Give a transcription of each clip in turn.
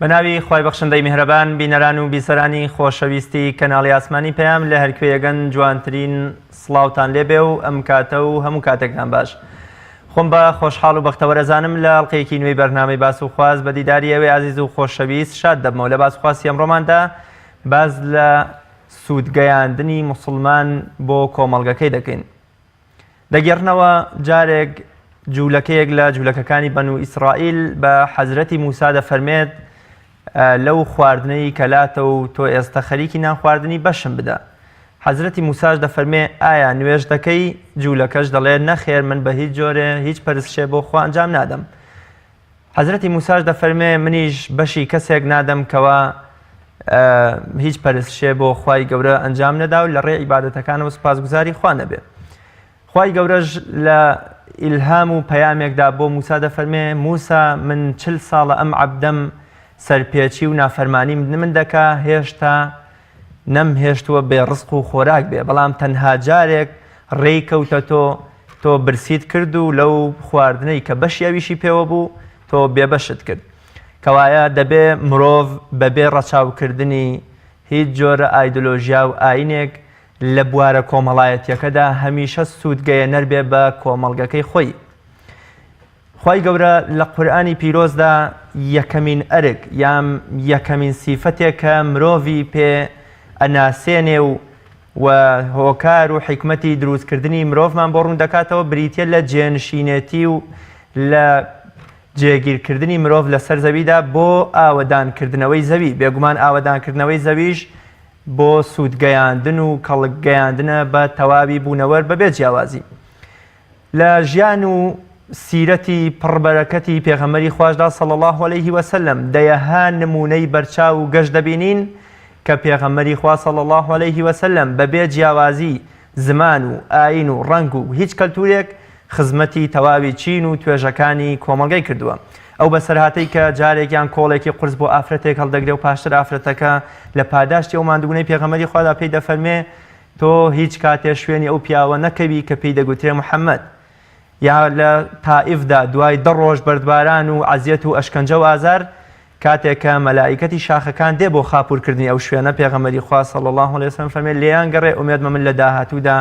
بە ناوی خوای بەخشندەی میهرەبان بینەران و بیسەرانی خۆشەویستی کەناڵی ئاسمانی پەیام لە هەرکوێیەگەن جوانترین سڵاوتان لێبێ و ئەم کاتە و هەموو کاتێکتان باش. خۆم بە خۆشحاڵ و بەختەوەر ئەزانم لە ئەڵقەیەکی نوێی بەرنامەی باس و خواست بە دیداری ئێوەی ئازیز و خۆشەویست شاد دەبمەوە. لە باس و خواستی ئەمڕۆماندا باس لە سوود گەیاندنی موسڵمان بۆ کۆمەڵگەکەی دەکەین. دەگێڕنەوە جارێک جوولەکەیەک لە جوولەکەکانی بەنو ئیسرائیل بە حەزرەتی موسا دەفەرمێت لەو خواردنەی کەلاتە و تۆ ئێستە خەریکی نان خواردنی بەشم بدە. حەزرەتی موساش دەفەرمێ ئایا نوێژ دەکەی؟ جوولەکەش دەڵێ نەخێر من بە هیچ جۆرێ هیچ پەرستشێ بۆ خوا ئەنجام نادەم. حەزرەتی موساش دەفەرمێ منیش بەشی کەسێک نادەم کەوا هیچ پەرستشێ بۆ خوای گەورە ئەنجام نەدا و لە ڕێی عیبادەتەکانەوە سوپاسگوزاری خوا نەبێ. خوای گەورەش لە ئیلهام و پەیامێکدا بۆ موسا دەفەرمێ موسا من چل ساڵە ئەم عەبدەم سەرپێچی و نافەرمانی من دەکا هێشتا نەم هێشتووە بێ ڕزق و خۆراک بێ بەڵام تەنها جارێک ڕێی کەوتە تۆ تۆ برسیت کرد و لەو خواردنەی کە بەشی ئەویشی پێوە بوو تۆ بێبەشت کرد کەوایە دەبێ مرۆڤ بەبێ ڕەچاوکردنی هیچ جۆرە ئایدۆلۆژیا و ئاینێک لە بوارە کۆمەڵایەتیەکەدا هەمیشە سوودگەیەنەر بێ بە کۆمەڵگەکەی خۆی. خوای گەورە لە قورئانی پیرۆزدا یەکەمین ئەرک یان یەکەمین سیفەتێک کە مرۆڤی پێ ئەناسێنێ و و هۆکار و حیکمەتی دروستکردنی مرۆڤمان بۆ ڕوون دەکاتەوە بریتیە لە جێنشینێتی و لە جێگیرکردنی مرۆڤ لەسەر زەویدا بۆ ئاوەدانکردنەوەی زەوی بێگومان ئاوەدانکردنەوەی زەویش بۆ سوودگەیاندن و کەڵک گەیاندنە بە تەواوی بوونەوەر بەبێ جیاوازی. لە ژیان و سیرەتی پڕ بەرەکەتی پێغەمبەری خواشدا صلی اللە علیه وسلم دەیەها نموونەی بەرچاو و گەش دەبینین کە پێغەمبەری خوا صلی اللە علیه وسلم بەبێ جیاوازی زمان و ئایین و ڕەنگ و هیچ کەلتورێک خزمەتی تەواوی چین و توێژەکانی کۆمەڵگەی کردووە. ئەو بەسەرهاتەی کە جارێکیان کۆڵێکی قورس بۆ ئافرەتێک هەڵدەگرێ و پاشتر ئافرەتەکە لە پاداشتی ئەو ماندووبوونەی پێغەمبەری خوادا پێی دەفەرمێ تۆ هیچ کاتێ شوێنی ئەو پیاوە نەکەوی کە پێی دەگوترێ محەممەد. یا لە تائیفدا دوای دە ڕۆژ بەردباران و ئەزیەت و ئەشکەنجە و ئازار کاتێک کە مەلائیکەتی شاخەکان دێ بۆ خاپوور کردنی ئەو شوێنە پێغەمبەری خوا صلی اللە علیە وسلم فەرمێ لێیان گەڕێ ئومێدمە من لە داهاتوودا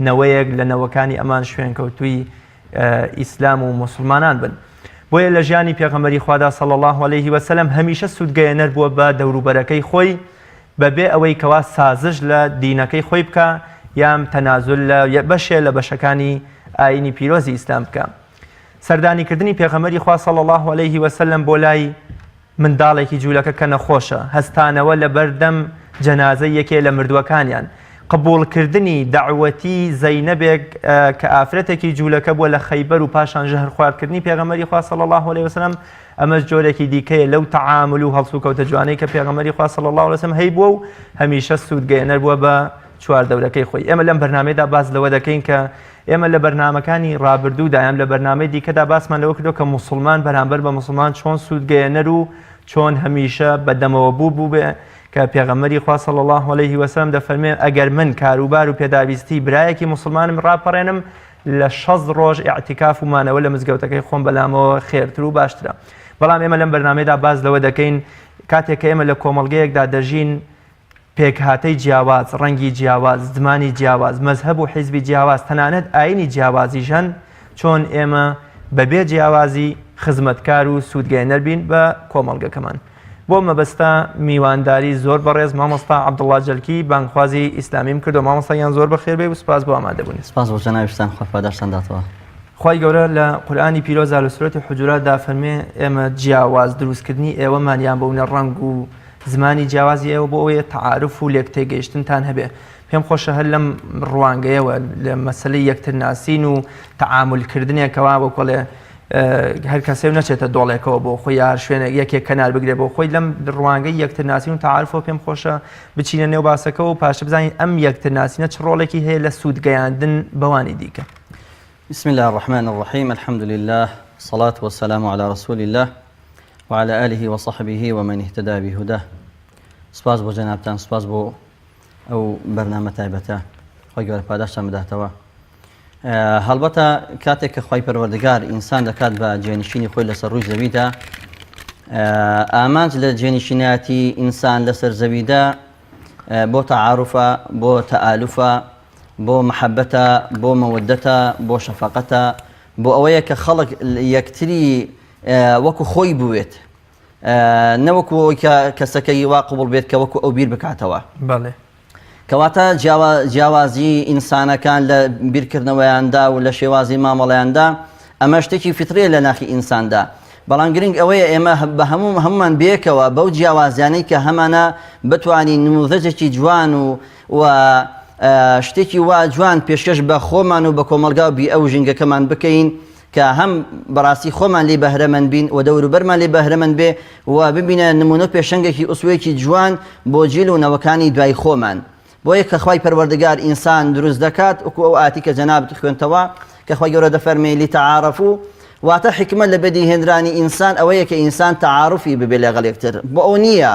نەوەیەک لە نەوەکانی ئەمان شوێنکەوتووی ئیسلام و موسڵمانان بن. بۆیە لە ژیانی پێغەمبەری خوادا صلی اللە علیه وسلم هەمیشە سوودگەیەنەر بووە بە دەوروبەرەکەی خۆی بەبێ ئەوەی کەوا سازش لە دینەکەی خۆی بکا یان تەنازول لە بەشێ لە بەشەکانی ئایینی پیرۆزی ئیسلام بکا. سەردانیکردنی پێغەمبەری خوا صلی اللە علیه وسلم بۆ لای منداڵێکی جوولەکە کە نەخۆشە، هەستانەوە لەبەردەم جەنازەی یەکێ لە مردووەکانیان، قبوڵکردنی دەعوەتی زەینەبێک کە ئافرەتێکی جوولەکە بووە لە خەیبەر و پاشان ژەهرخواردکردنی پێغەمبەری خوا صلی اللە علیه وسلم، ئەمەش جۆرێکی دیکەیە لەو تەعامول و هەڵسوکەوتە جوانەی کە پێغەمبەری خوا صلی اللە علیه وسلم هەیبووە و هەمیشە سوودگەیەنەر بووە بە چواردەورەکەی خۆی. ئێمە لەم بەرنامەیەدا باس لەوە دەکەین کە ئێمە لە بەرنامەکانی ڕابردوودا یان لە بەرنامەی دیکەدا باسمان لەوە کردووە کە موسڵمان بەرامبەر بە موسڵمان چۆن سوودگەیەنەر و چۆن هەمیشە بە دەمەوە بوو بووبێ کە پێغەمبەری خوا صلی اللە علیه وسلم دەفەرمێ ئەگەر من کاروبار و پێداویستی برایەکی موسڵمانم ڕاپەڕێنم لە شەست ڕۆژ ئیعتیکاف و مانەوە لە مزگەوتەکەی خۆم بەلامەوە خێرتر و باشترە بەڵام ئێمە لەم بەرنامەیەدا باس لەوە دەکەین کاتێک کە ئێمە لە کۆمەڵگەیەکدا دەژین پێکهاتەی جیاواز، ڕەنگی جیاواز، زمانی جیاواز، مەزهەب و حیزبی جیاواز، تەنانەت ئایینی جیاوازیش هەن، چۆن ئێمە بەبێ جیاوازی خزمەتکار و سوودگەیەنەر بین بە کۆمەڵگەکەمان. بۆ مەبەستە میوانداری زۆر بەڕێز مامۆستا عەبدوڵڵا جەلکی بانگخوازی ئیسلامیم کردووە. مامۆستا گیان زۆر بەخێر بێی و سوپاس بۆ ئامادەبوونت. سوپاس بۆ جەنابیشتان خوا پاداشتان داتەوە. خوای گەورە لە قورئانی پیرۆزدا لە سورەتی حوجوراتدا فەرمێ ئێمە جیاواز دروستکردنی ئێوەمان یان بەونە ڕەنگ و زمانی جیاوازی ئێوە بۆ ئەوەیە تەعاروف و لێکتێگەیشتنتان هەبێ. پێم خۆشە هەر لەم ڕوانگەیەوە لە مەسەلەی یەکتر ناسین و تەعامول کردنێکەوە وەکۆڵێ هەر کەسێ و نەچێتە دۆڵێکەوە بۆ خۆی یا هەر شوێنێک یەکێک کەنار بگرێ بۆ خۆی لەم ڕوانگەی یەکتر ناسین و تەعاروفەوە پێم خۆشە بچینە نێو باسەکەوە و پاشتر بزانین ئەم یەکتر ناسینە چ ڕۆڵێکی هەیە لە سوود گەیاندن بەوانی دیکە. بسم اللە الرحمن الرحیم الحمد للە الصلاة والسلام علی رسول اللە وعلی آله وصحبه ومن اهتدی بهداه سپاس بۆ جەنابتان سپاس بۆ ئەو بەرنامە تایبەتە خۆی گەورە پاداشتان بداتەوە هەڵبەتە کاتێک کە خی پەروەردگار ئینسان دەکات بە جێنشینی خۆی لەسەر ڕووی زەویدا. ئامانج لە جێنشینایەتی ئینسان لەسەر زەویدا بۆ تەعاروفە، بۆ تەئالوفە، بۆ مەحەبەتە، بۆ مەوەدەتە، بۆ شەفەقەتە، بۆ ئەوەیە کە خەڵک یەکتری وەکو خۆی بوێت، نەوەکو ئەوەی کە کەسەکەی وا قبوڵ بێت کە وەکو ئەو بیر بکاتەوە. بەڵێ. کەواتە جیاوازی ئینسانەکان لە بیرکردنەوەیاندا و لە شێوازی مامەڵەیاندا ئەمە شتێکی فیتریە لە ناخی ئینساندا بەڵام گرنگ ئەوەیە ئێمە بە هەموو هەمومان بێکەوە بەو جیاوازیانەی کە هەمانە بتوانین نموزەجێکی جوان و و شتێکی وا جوان پێشکەش بە خۆمان و بە کۆمەڵگا و بیئە و ژینگەکەمان بکەین کە هەم بەڕاستی خۆمان لێی بەهرەمەند بین و دەوروبەرمان لێی بەهرەمەند بێ و ببینە نموونە و پێشەنگێکی ئوسوەیەکی جوان بۆ جیل و نەوەکانی دوای خۆمان. بۆیە کە خوای پەروەردگار ئینسان دروست دەکات وەکو ئەو ئایەتی کە جەنابت خوێندتەوە کە خوای گەورە دەفەرمێ لتعارفوا واتە حیکمەت لە بەدیهێنرانی ئینسان ئەوەیە کە ئینسان تەعاروفی ببێ لەگەڵ یەکتر بۆ ئەو نییە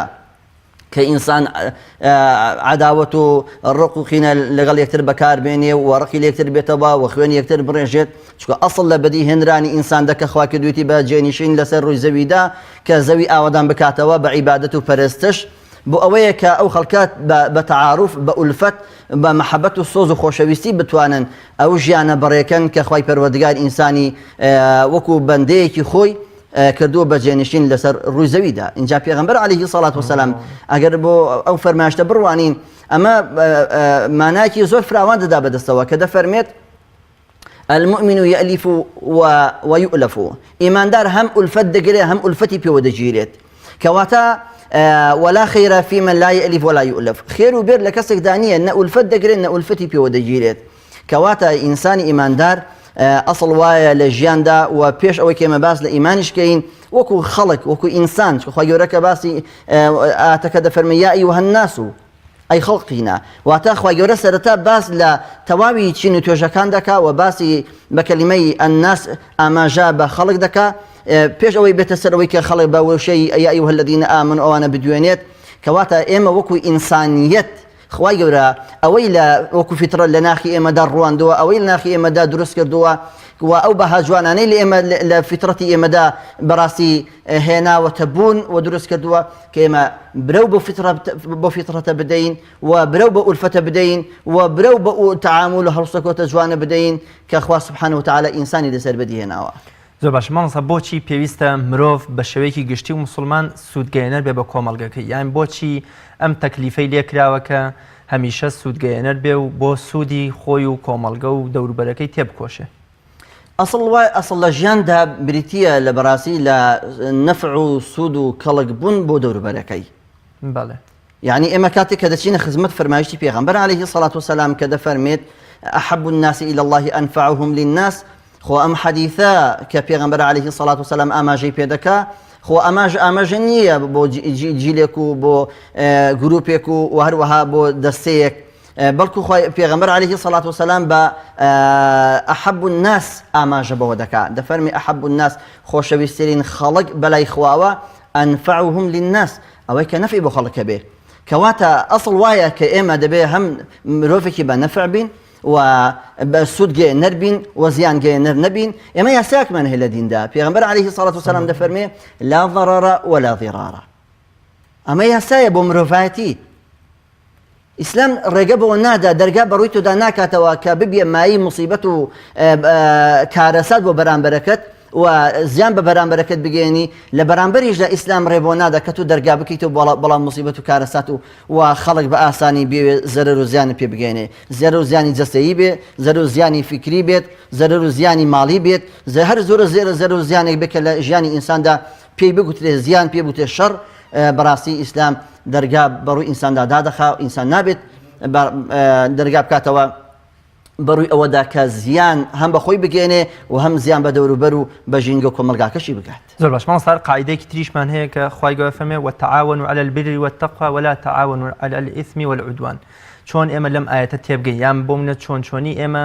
کە ئینسان عەداوەت و ڕق و قینە لەگەڵ یەکتر بەکار بێنێ و ڕقی لەکتر بێتەوە و خوێن یەکتر بڕێژێت چونکە ئەسڵ لە بەدی هێنرانی ئینسان دەکە خوا کردوێتی بە جێنیشین لەسەر ڕووی زەویدا کە زەوی ئاوەدان بکاتەوە بە عیبادەت و پەرستش بۆ ئەوەیە کە ئەو خەڵکە بە تەعاروف بە ئولفەت بە مەحەبەت و سۆز و خۆشەویستی بتوانن ئەو ژیانە بەڕێکەن کە خوای پەروەردگار ئینسانی وەکو بەندەیەکی خۆی کردووە بە جێنشین لەسەر ڕووی زەویدا اینجا پێغەمبەر عەلەیهی سەڵات وسەلام ئەگەر بۆ ئەو فەرمایشتە بڕوانین ئەمە مانایەکی زۆر فراوان دەدا بەدەستەوە کە دەفەرمێت المؤمن يألف و ويؤلف ئیماندار هەم ئولفەت دەگرێ هەم ئولفەتی پێوە دەگیرێت کەواتە ولا خير في من لا يألف ولا يؤلف خێر و بێر لە کەسێکدا نییە نە ئولفەت دەگرێت نە ئولفەتی پێوە دەگیرێت کەواتە ئینسانی ئیماندار ئەسڵ وایە لە ژیاندا و پێش ئەوەی کە ئێمە باس لە ئیمانیش کەین وەکو خەڵک وەکو ئینسان چونکە خوای گەورە کە باسی ئاتەکە دەفەرمێ یا ئەیها الناس ئەی خەڵقینە واتە خوای گەورە سەرەتا باس لە تەواوی چین و توێژەکان دەکا و باسی بە کەلیمەی الناس ئاماژە بە خەڵک دەکا پێش ئەوەی بێتە سەر ئەوەی کە خەڵک بە وشەی یا ئەیها الذین آمنوا ئەوانە بدوێنێت کەواتە ئێمە وەکو ئینسانیەت خوای گەورە ئەوەی لە وەکو فیتڕەت لە ناخی ئێمەدا ڕواندووە، ئەوەی لە ناخی ئێمەدا دروست کردووە و ئەو بەها جوانانەی لە ئێمە لە فیتڕەتی ئێمەدا بەڕاستی هێناوەتە بوون و دروست کردووە کە ئێمە برەو بۆ فیتڕە بۆ فیتڕەتە بدەین و برەو بە ئولفەتە بدەین و برەو بە تەعامول و هەڵسوکەوتە جوانە بدەین کە خوا سبحانە وتعالی ئینسانی لەسەر بەدیهێناوە. زۆر باشە مامۆستا بۆچی پێویستە مرۆڤ بە شێوەیەکی گشتی و موسڵمان سوودگەیەنەر بێ بە کۆمەڵگەکەی یان بۆچی ئەم تەکلیفەی لێکراوە کە هەمیشە سوودگەیەنەر بێ و بۆ سوودی خۆی و کۆمەڵگە و دەوروبەرەکەی تێبکۆشێ؟ ئەسڵ وای ئەسڵ لە ژیاندا بریتییە لە بەڕاستی لە نەفع و سوود و کەڵک بوون بۆ دەوروبەرەکەی. بەڵێ. یەعنی ئێمە کاتێک کە دەچینە خزمەت فەرمایشتی پێغەمبەر علیه الصلاة والسلام کە دەفەرمێت احب الناس الى الله انفعهم للناس خۆ ئەم حەدیثە کە پێغەمبەر علیه الصلاة والسلام ئاماژەی پێدەکا خۆ ئەماش ئاماژە نییە بۆ جیلێک و بۆ گروپێک و و هەروەها بۆ دەستەیەک بەڵکو خۆی پێغەمبەر علیه الصلاة والسلام بە احب الناس ئاماژە بەوە دەکا دەفەرمی احب الناس خۆشەویستترین خەڵک بەلای خواوە انفعهم للناس ئەوەی کە نەفعی بۆ خەڵک هەبێ کەواتە ئەسڵ وایە کە ئێمە دەبێ هەم مرۆڤێکی بە نەفع بین و بە سوود گەیەنەر بین و زیان گەیەنەر نەبین ئێمە یاساکمان هەیە لە دیندا پێغەمبەر عەلەیهی سەڵات وسەلام دەفەرمێ لا ضرر ولا ضرار ئەمە یاسایە بۆ مرۆڤایەتی ئیسلام ڕێگە بەوە نادا دەرگا بەڕووی تۆدا ناکاتەوە کە ببیە مایەی موسیبەت و کارەسات بۆ بەرامبەرەکەت و زیان بە بەرامبەرەکەت بگەیەنی لە بەرامبەریشدا ئیسلام ڕێ بۆ نادا کە تۆ دەرگا بکەیتەوە بەڵام موسیبەت و کارەسات و و خەڵک بە ئاسانی بێوێ زەرەر و زیانت پێ بگەیەنێ زەرەر و زیانی جەستەیی بێ زەرەر و زیانی فیکری بێت زەرەر و زیانی ماڵی بێت هەر زۆرە زێرە زەرەر و زیانێک بێت کە لە ژیانی ئینساندا پێی بگوترێ زیان پێ بگوترێ شەڕ بەڕاستی ئیسلام دەرگا بەڕووی ئینساندا دادەخا و ئینسان نابێت دەرگا بکاتەوە بەڕووی ئەوەدا کە زیان هەم بە خۆی بگەێنێ و هەم زیان بە دەوروبەر و بە ژینگە و کۆمەڵگاکەشی بگات. زۆر باش مامۆستا قاعیدەیەکی تریشمان هەیە کە خوای گەورە فەرموێ وتعاونوا علی البر والتقوی ولا تعاونوا علی الاثم والعدوان چۆن ئێمە لەم ئایەتە تێبگەین یان بۆ منە چۆن چۆنی ئێمە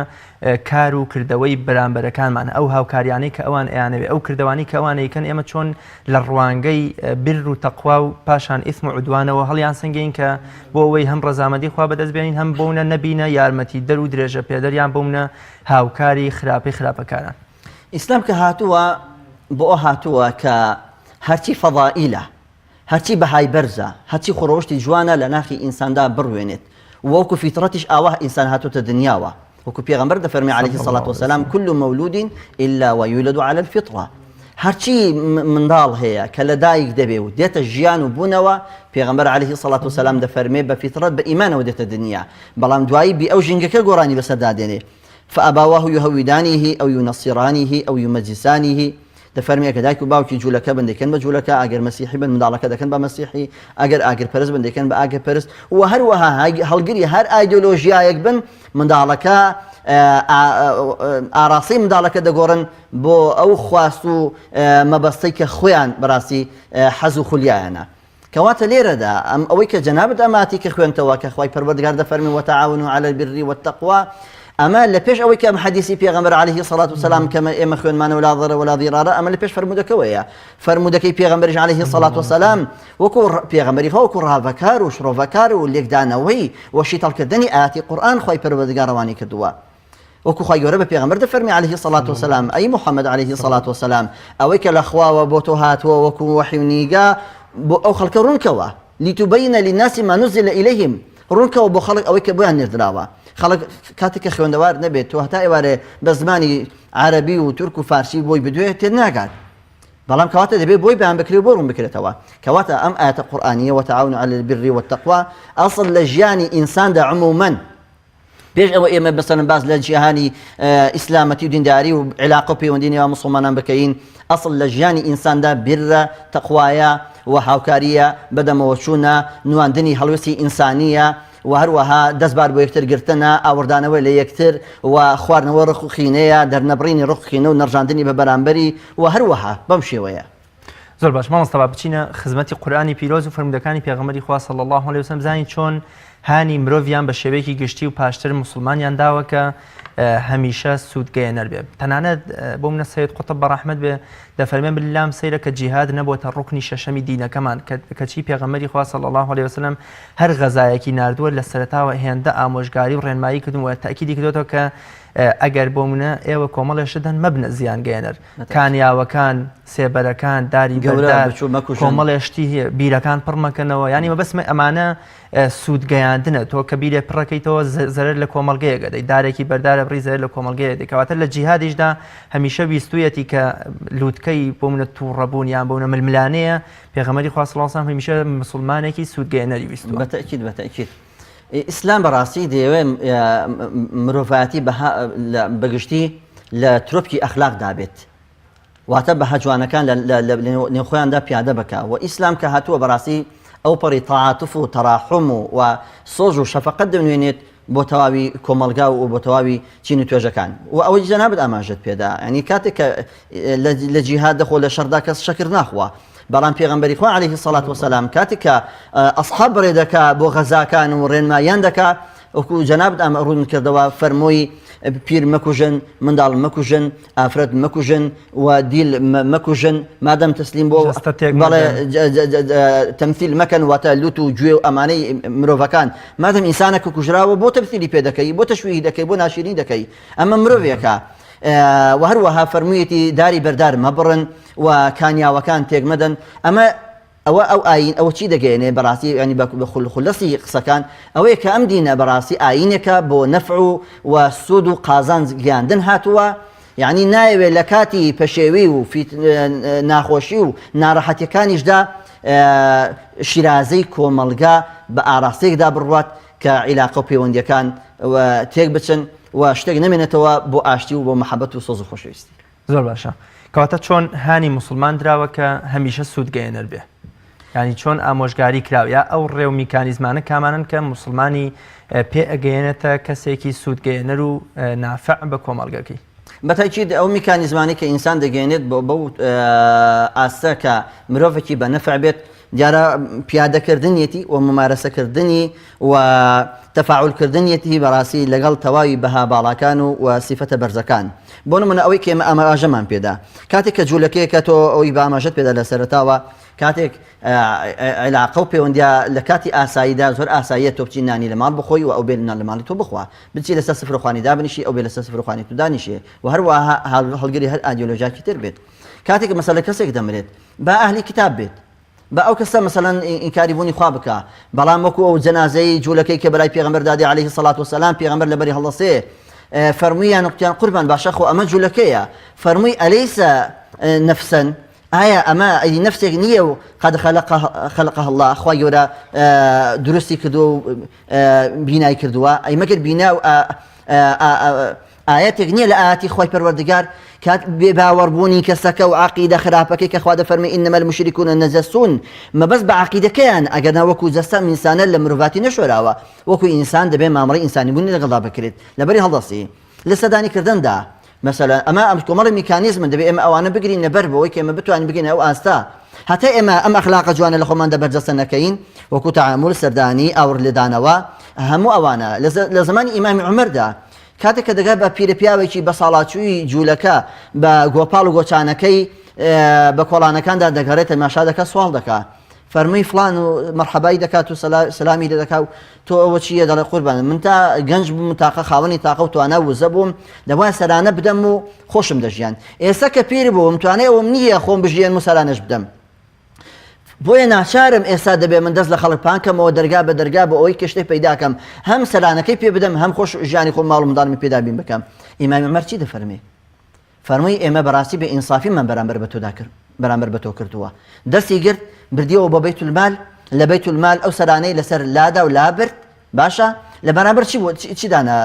کار و کردەوەی بەرامبەرەکانمان، ئەو هاوکاریانەی کە ئەوان ئەیانەوێ، ئەو کردەوانەی کە ئەوان ئەیکەن، ئێمە چۆن لە ڕوانگەی بر و تەقوا و پاشان ئیسم و عودوانەوە هەڵیانسەنگێین کە بۆ ئەوەی هەم ڕەزامەندی خوا بەدەست بێنین، هەم بۆونە نەبینە یارمەتیدەر و درێژەپێدەر یان بۆونە هاوکاری خراپەی خراپەکاران. ئیسلام کە هاتووە بۆ ئەوە هاتووە کە. هەرچی فەضائیلە، هەرچی بەهای بەرزە، هەرچی خوڕەوشتی جوانە لە ناخی ئینساندا بڕوێنێت و وەکو فیتڕەتیش ئاوا ئینسان هاتۆتە دنیاوە وەکو پێغەمبەر دەفەرمێ علیه الصلاة والسلام كل مولود إلا ويولد على الفطرة هەرچی منداڵ هەیە کە لە دایک دەبێ و دێتە ژیان و بوونەوە پێغەمبەر علیه الصلاة والسلام دەفەرمێ بە فیتڕەت بە ئیمانەوە دێتە دنیا بەڵام دوایی بی ئەو ژینگەکە گۆڕانی بەسەردا دێنێ فأبواه يهودانه أو ينصرانه أو يمجسانه دەفەرموێ کە دایک و باوکی جوولەکە بن دەیکەن بە جوولەکە، ئەگەر مەسیحی بن منداڵەکە دەکەن بە مەسیحی، ئەگەر ئاگرپەرست بن دەیکەن بە ئاگرپەرست و هەروەها هەڵگری هەر ئایدۆلۆژیایەک بن منداڵەکە ئاراستەی منداڵەکە دەگۆڕن بۆ ئەو خواست و مەبەستەی کە خۆیان بەڕاستی حەز و خولیایانە. کەواتە لێرەدا ئەم ئەوەی کە جەنابت ئەماتی کە خوێنتەوە کە خوای پەروەردگار دەفەرمێ وتعاونوا علی البر والتقوی ئەمە لە پێش ئەوەی کە ئەم حەدیسی پێغەمبەر علیه الصلاة والسلام کە ئێمە خوێنمانەوە لا ضرر ولا ضرار ئەمە لە پێش فەرموودەکەوەیە فەرموودەکەی پێغەمبەریش علیه الصلاة والسلام وەکو پێغەمبەری خوا وەکو ڕاڤەکار و شڕۆڤەکار و لێکدانەوەی و شیتەڵکردنی ئاتی قورئان خوای پەروەردگار ڕەوانی کردووە وەکو خوای گەورە بە پێغەمبەر دەفەرمی علیه الصلاة والسلام ئەی محمد علیه الصلاة والسلام ئەوەی کە لە خواوە بۆ تۆ هاتووە وەکو وەحی و نیگا بۆ ئەو خەڵکە ڕوونکەوە لتبین للناس ما نزل إليهم ڕوونکەوە بۆ خەڵک ئەوەی کە بۆیان نێردراوە خەڵک کاتێک کە خوێندەوار نەبێت تۆ هەتا ئێوارێ بە زمانی عەرەبی و تورک و فارسی بۆی بدوێ تێ ناگات بەڵام کەواتە دەبێت بۆی بەیان بکرێت و بۆ ڕوون بکرێتەوە کەواتە ئەم ئاەتە قورئانیە وتعاونوا علی البر والتقوى ئەسڵ لە ژیانی ئینساندا عموما پێش ئەوە ئێمە بەسەرن باس لە جیهانی ئیسلامەتی و دینداری و عیلاقە و پەیوەندی نێوان موسڵمانان بکەین، ئەسڵ لە ژیانی ئینساندا بیررە، تەقوایە و هاوکارییە، بەدەمەوەچوونە، نواندنی هەڵوێستی ئینسانییە و هەروەها دەست بار بۆ یەکتر گرتنە، ئاوڕدانەوە لە یەکتر و خواردنەوەی ڕق و قینەیە، دەرنەبڕینی ڕق و قینە و نەڕژاندنی بە بەرامبەری و هەروەها بەم شێوەیە. زۆر باش مامۆستا با بچینە خزمەتی قورئانی پیرۆز و فەرموودەکانی پێغەمبەری خوا صلی اللە علیه وسلم بزانین چۆن هانی مرۆڤیان بە شێوەیەکی گشتی و پاشتر موسڵمانیان داوە کە هەمیشە سوودگەیەنەر بێ تەنانەت بۆ منە سید قوتب بە ڕەحمەت بێ دەفەرمێ لام سەیرە کە جیهاد نەبووەتە ڕوکنی شەشەمی دینەکەمان کەچی پێغەمبەری خوا صلی اللە علیه وسلم هەر غەزایەکی ناردووە لە سەرەتاوە هێندە ئامۆژگاری و ڕێنمایی کردن و تەئکیدی کردوەتەوە کە ئەگەر بۆ منە ئێوە کۆمەڵێ شت هەن مەبنە زیانگەیەنەر کانیاوەکان، سێبەرەکان، داری بەردار، کۆمەڵێ شتی هەیە، بیرەکان پڕ مەکەنەوە، یانی مەبەستمە ئەمانە سوود گەیاندنە، تۆ کە بیرێ پڕەکەیتەوە زەرەر لە کۆمەڵگەیەک ئەدەی، دارێکی بەردارە بڕی زەرەر لە کۆمەڵگەیەک دەی، کەواتە لە جیهادیشدا هەمیشە ویستوویەتی کە لووتکەی بۆ منە تووڕەبوون یان بۆ منە ململانێیە، پێغەمبەری خوا صلی اللە علیه و سلم هەمیشە موسڵمانێکی سوودگەیەنەری ویستووە. بە تەئکید بە تەئکید. ئیسلام بەڕاستی دەیەوێت مرۆڤایەتی بەگشتی لە ترۆپکی ئەخلاقدا بێت واتە بەها جوانەکان لە نێوخۆیاندا پیادە بکە و ئیسلام کە هاتووە بەڕاستی ئەو پەڕی تەعاتف و تەراحم و و سۆز و شەفەقەت دەنوێنێت بۆ تەواوی کۆمەڵگا و بۆ تەواوی چین و توێژەکان و ئەوەی جەنابت ئاماژەت پێدا ینی کاتێک کە لە جیهاد دەخۆ لە شەردا کەس شەکر ناخوا بەڵام پێغەمبەری خوا علیه الصلاة والسلام کاتێک کە ئەصحاب بەڕێ دەکا بۆ غەزاکان و ڕێنماییان دەکا وەکو جەنابت ئەم ڕوون کردەوە فەرمووی پیر مەکوژن منداڵ مەکوژن ئافرەت مەکوژن و دیل مەکوژن مادەم تەسلیم بۆ بەڵێ تەمثیل مەکەن واتە لوت و گوێ و ئەمانەی مرۆڤەکان مادەم ئینسانە کە کوژراوە بۆ تەمثیلی پێ دەکەی بۆ تەشویهی دەکەی بۆ ناشیرین دەکەی ئەمە مرۆڤێکە و هەروەها فەرموویەتی داری بەردار مەبڕن و کانیاوەکان تێک مەدەن ئەمە ئەوە ئەو ئایین ئەوە چی دەگەیەنێ بەڕاستی ینی بە خولەسی قسەکان ئەوەیە کە ئەم دینە بەڕاستی ئایینێکە بۆ نەفع و و سوود و قازانج گەیاندن هاتووە یعنی نایەوێت لە کاتی پەشێوی و ناخۆشی و ناڕەحەتیەکانیشدا شیرازەی کۆمەڵگا بە ئاراستەیەکدا بڕوات کە عیلاقە و پەیوەندیەکان تێک بچن و شتێک نەمێنێتەوە بۆ ئاشتی و بۆ مەحەبەت و سۆز و خۆشەویستی. زۆر باشە کەواتە چۆن هانی موسڵمان دراوە کە هەمیشە سوود گەیەنەر بێ یانی چۆن ئامۆژگاری کراوە یا ئەو ڕێ و میکانیزمانە کامانن کە موسڵمانی پێ ئەگەیەنێتە کەسێکی سوود گەیەنەر و نافع بە کۆمەڵگەکەی؟ بەتەکید ئەو میکانیزمانەی کە ئینسان دەگەیەنێت بۆ بەو ئاستە کە مرۆڤێکی بە نەفع بێت دیارە پیادەکردنیەتی و مومارەسەکردنی و تەفاعولکردنیەتی بەڕاستی لەگەڵ تەواوی بەها باڵاکان و و سیفەتە بەرزەکان. بۆ نمونە ئەوەی کە ئێمە ئاماژەمان پێدا کاتێک کە جوولەکەیەکە تۆ ئەوی بە ئاماژەت پێدا لە سەرەتاوە کاتێک عیلاقە و پەیوەندیا لە کاتی ئاساییدا زۆر ئاساییە تۆ بچی نانی لە ماڵ بخۆی و ئەو بێ نان لە ماڵی تۆ بخوا بچی لەسەر سفرەخوانی دابنیشی ئەو بێ لەسەر سفرەخوانی تو دانیشێ و هەروەها هەڵگری هەر ئایدیۆلۆژیاکی تر بێت. کاتێک مەسەلە کەسێک دەمرێت با ئەهلی کتاب بێت با ئەو کەسە مەسەلەن ئینکاری بوونی خوا بکا بەڵام وەکو ئەو جەنازەی جوولەکەی کە بەلای پێغەمبەر دادێ عەلەیهی سەڵات وسەلام پێغەمبەر لەبەری هەڵدەسێ فەرموویان وتیان قوربان باشە خۆ ئەمە جوولەکەیە فەرمووی ئەلەیسە نەفسەن ئایا ئەمە ئەی نەفسێک نییە و قد خلقه الله خوای گەورە دروستی کردووە و بینای کردووە ئەی مەگەر بینا و ئایەتێک نییە لە ئایاتی خوای پەروەردگار کات بێ باوەڕبوونی کەسەکە و عەقیدە خراپەکەی کە خوا دەفەرمێ انما المشرکون نجس مەبەست بە عەقیدەکەیان ئەگەرنا وەکو جەستە ئەم ئینسانە لە مرۆڤاتی نەشۆراوە وەکو ئینسان دەبێ مامەڵەی ئینسانی بوونی لەگەڵدا بکرێت لەبەری هەڵدەستی لە سەردانی کردندا مەسەلەن ئەمە ئەم کۆمەڵی میکانیزمن دەبێ ئێمە ئەوانە بگرینە بەر بۆی کە ئێمە بتوانین بگەینە ئەو ئاستە هەتا ئێمە ئەم ئەخلاقە جوانە لە خۆماندا بەرجەستە نەکەین وەکو تەعامول سەردانی ئاوڕ لێدانەوە هەموو ئەوانە لە زمانی ئیمامی عومەردا کاتێک کە دەگات بە پیرە پیاوێکی بەساڵاچووی جوولەکە بە گۆپاڵ و گۆچانەکەی بە کۆڵانەکاندا دەگەڕێت تەماشا دەکات سواڵ دەکا فەرمووی فلان و مەرحەبای دەکات و سەلامی لێ دەکا و تۆ ئەوە چییە دەڵێ قوربان من تا گەنج بووم و تاقە خاوەنی تاقە و توانا و وزە بووم دەبوایە سەرانە بدەم و خۆشم دەژیان ئێستا کە پیر بووم توانای ئەوەم نییە خۆم بژیێنم و سەرانەش بدەم بۆیە ناچارم ئێستا دەبێ من دەست لە خەڵک پان کەمەوە دەرگا بە دەرگا بۆ ئەوەی کە شتێک پەیدا کەم هەم سەرانەکەی پێ بدەم هەم خۆش ژیانی خۆم ماڵ و منداڵمی پێ دابین بکەم. ئیمامی عومەر چی دەفەرمێ؟ فەرمووی ئێمە بەڕاستی بێ ئینسافیمان بەرامبەر بە تۆدا کرد بەرامبەر بە تۆ کردووە. دەستی گرت بردیەوە بۆ بەیت المال لە بەیت المال ئەو سەرانەی لەسەر لادا و لابرد باشە لە بەرامبەر چی بۆ چی دانا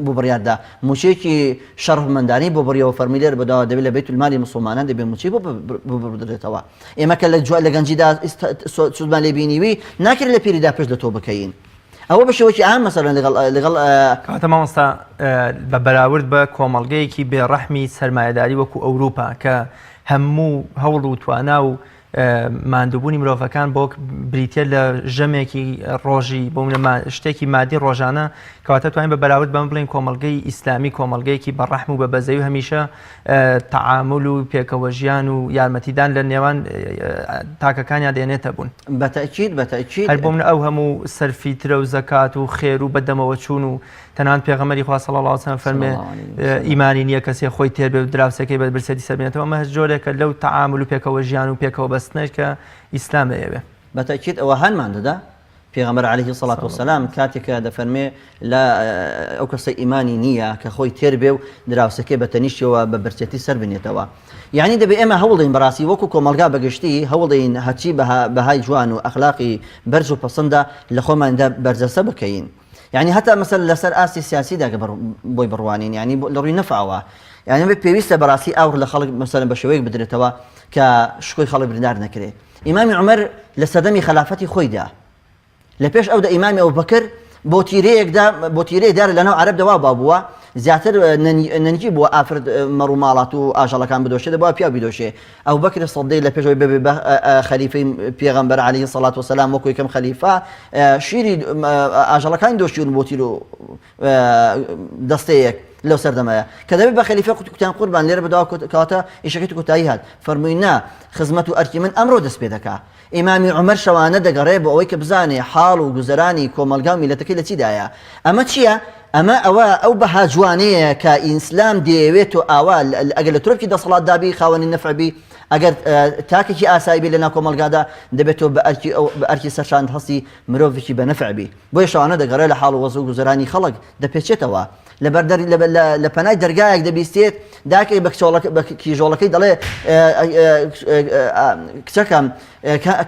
بۆ بڕیاردا موچەیەکی شەڕفمەندانەی بۆ بڕیەوە فەرمی لێرە بەداوە دەبێت لە بەیت المالی موسڵمانان دەبێت موچەی بۆ ببڕدرێتەوە ئێمە کە لە جوان لە گەنجیدا سوودمان لێ بینیوی ناکرێت لە پیریدا پشت لە تۆ بکەین ئەوە بە شێوەیەکی عام مەسەلەن لەگەڵ لەگەڵ کەواتە مامۆستا بە بەراورد بە کۆمەڵگەیەکی بێڕەحمی سەرمایەداری وەکو ئەوروپا کە هەموو هەوڵ و توانا و ماندووبوونی مرۆڤەکان بۆ بریتە لە ژەمێکی ڕۆژی بۆ شتێکی مادی ڕۆژانە کەواتە توانین بە بەراورد بەم بڵین کۆمەلگەی ئیسلامی کۆمەلگەیەکی بە ڕەحم و بە بەزەی و هەمیشە تەعامل و پێکەوە ژیان و یارمەتیدان لە نێوان تاکەکانیان دێنێتە بوون. بەتەکید بەتەکید هەر بۆ من ئەو هەموو سەرفیترە و زەکات و خێر و بەدەمەوە چوون و تەنانەت پێغەمبەری خوا صلی اللە علیه وسلم فەرمێ ئیمانی نییە کەسێ خۆی تێر بێ و دراوسێکەی بە برسێتی سەر بێنێتەوە ئەمە هەر جۆرێکە لەو تەعامل و پێکەوە ژیان و پێکەوە بەستنەش کە ئیسلام دەیەوێ. بە تەئکید ئەوە هانمان دەدا پێغەمبەر علیه الصلوة والسلام کاتێک کە دەفەرمێ لە ئەو کەسە ئیمانی نییە کە خۆی تێر بێ و دراوسێکەی بە تەنیشتەوە بە برسێتی سەر بنێتەوە یعنی دەبێ ئێمە هەوڵدەین بەڕاستی وەکو کۆمەڵگا بەگشتی هەوڵدەین هەرچی بەهای جوان و ئەخلاقی بەرز و پەسەندە لە خۆماندا بەرجەستە بکەین. یانی هەتا مەسەلەن لەسەر ئاستی سیاسیدا گە بۆی بڕوانین یانی لە ڕووی نەفعەوە یانی بێ پێویستە بەڕاستی ئاوڕ لە خەڵک مەسەلەن بە شێوەیەک بدرێتەوە کە شکۆی خەڵک بریندار نەکرێ ئیمامی عومەر لە سەردەمی خەلافەتی خۆیدا لە پێش ئەودا ئیمامی ئەبوبەکر بۆ تیرەیەکدا بۆ تیرەی دار لەناو عەرەبدا وا باو بووە زیاتر نەنگی بووە ئافرەت مەڕ و ماڵات و ئاژەڵەکان بدۆشێ دەبووە پیاو بیدۆشێ ئەبوبەکر سدیق لە پێش ئەوەی ببێ بە خەلیفەی پێغەمبەر علیه الصلاة والسلام وەکو یەکەم خەلیفە شیری ئاژەڵەکانی دۆشیون بۆ تیر و دەستەیەک لەو سەردەمەیە کە دەبێت بە خەلیفە کوتیان قوربان لێرە بەداوا کەواتە ئیشەکەی کۆتایی هات فەرمووی نا خزمەت و ئەرکی من ئەمڕۆ دەست پێ دەکا ئیمامی عومەر شەوانە دەگەڕێ بۆ ئەوەی کە بزانێ حاڵ و گوزەرانی کۆمەڵگا و میللەتەکەی لە چیدایە. ئەمە چییە؟ ئەمە ئەوە ئەو بەها جوانەیە کە ئیسلام دەیەوێ تۆ ئاوا ئەگەر لە ترۆپکی دەسەڵاتدا بی خاوەنی نەفع بی، ئەگەر تاکێکی ئاسایی بی لەناو کۆمەڵگادا دەبێت تۆ بە ئەرکی ئەو بە ئەرکی سەرشانت هەستی مرۆڤێکی بە نەفع بی. بۆیە شەوانە دەگەڕێ لە حاڵ و وەزع و گوزەرانی خەڵک دەپێچێتەوە. لەبەر دەر لە پەنای دەرگایەک دەبیستێت دایکێک بە کچۆڵەکە بە کیژۆڵەکەی دەڵێ کچەکەم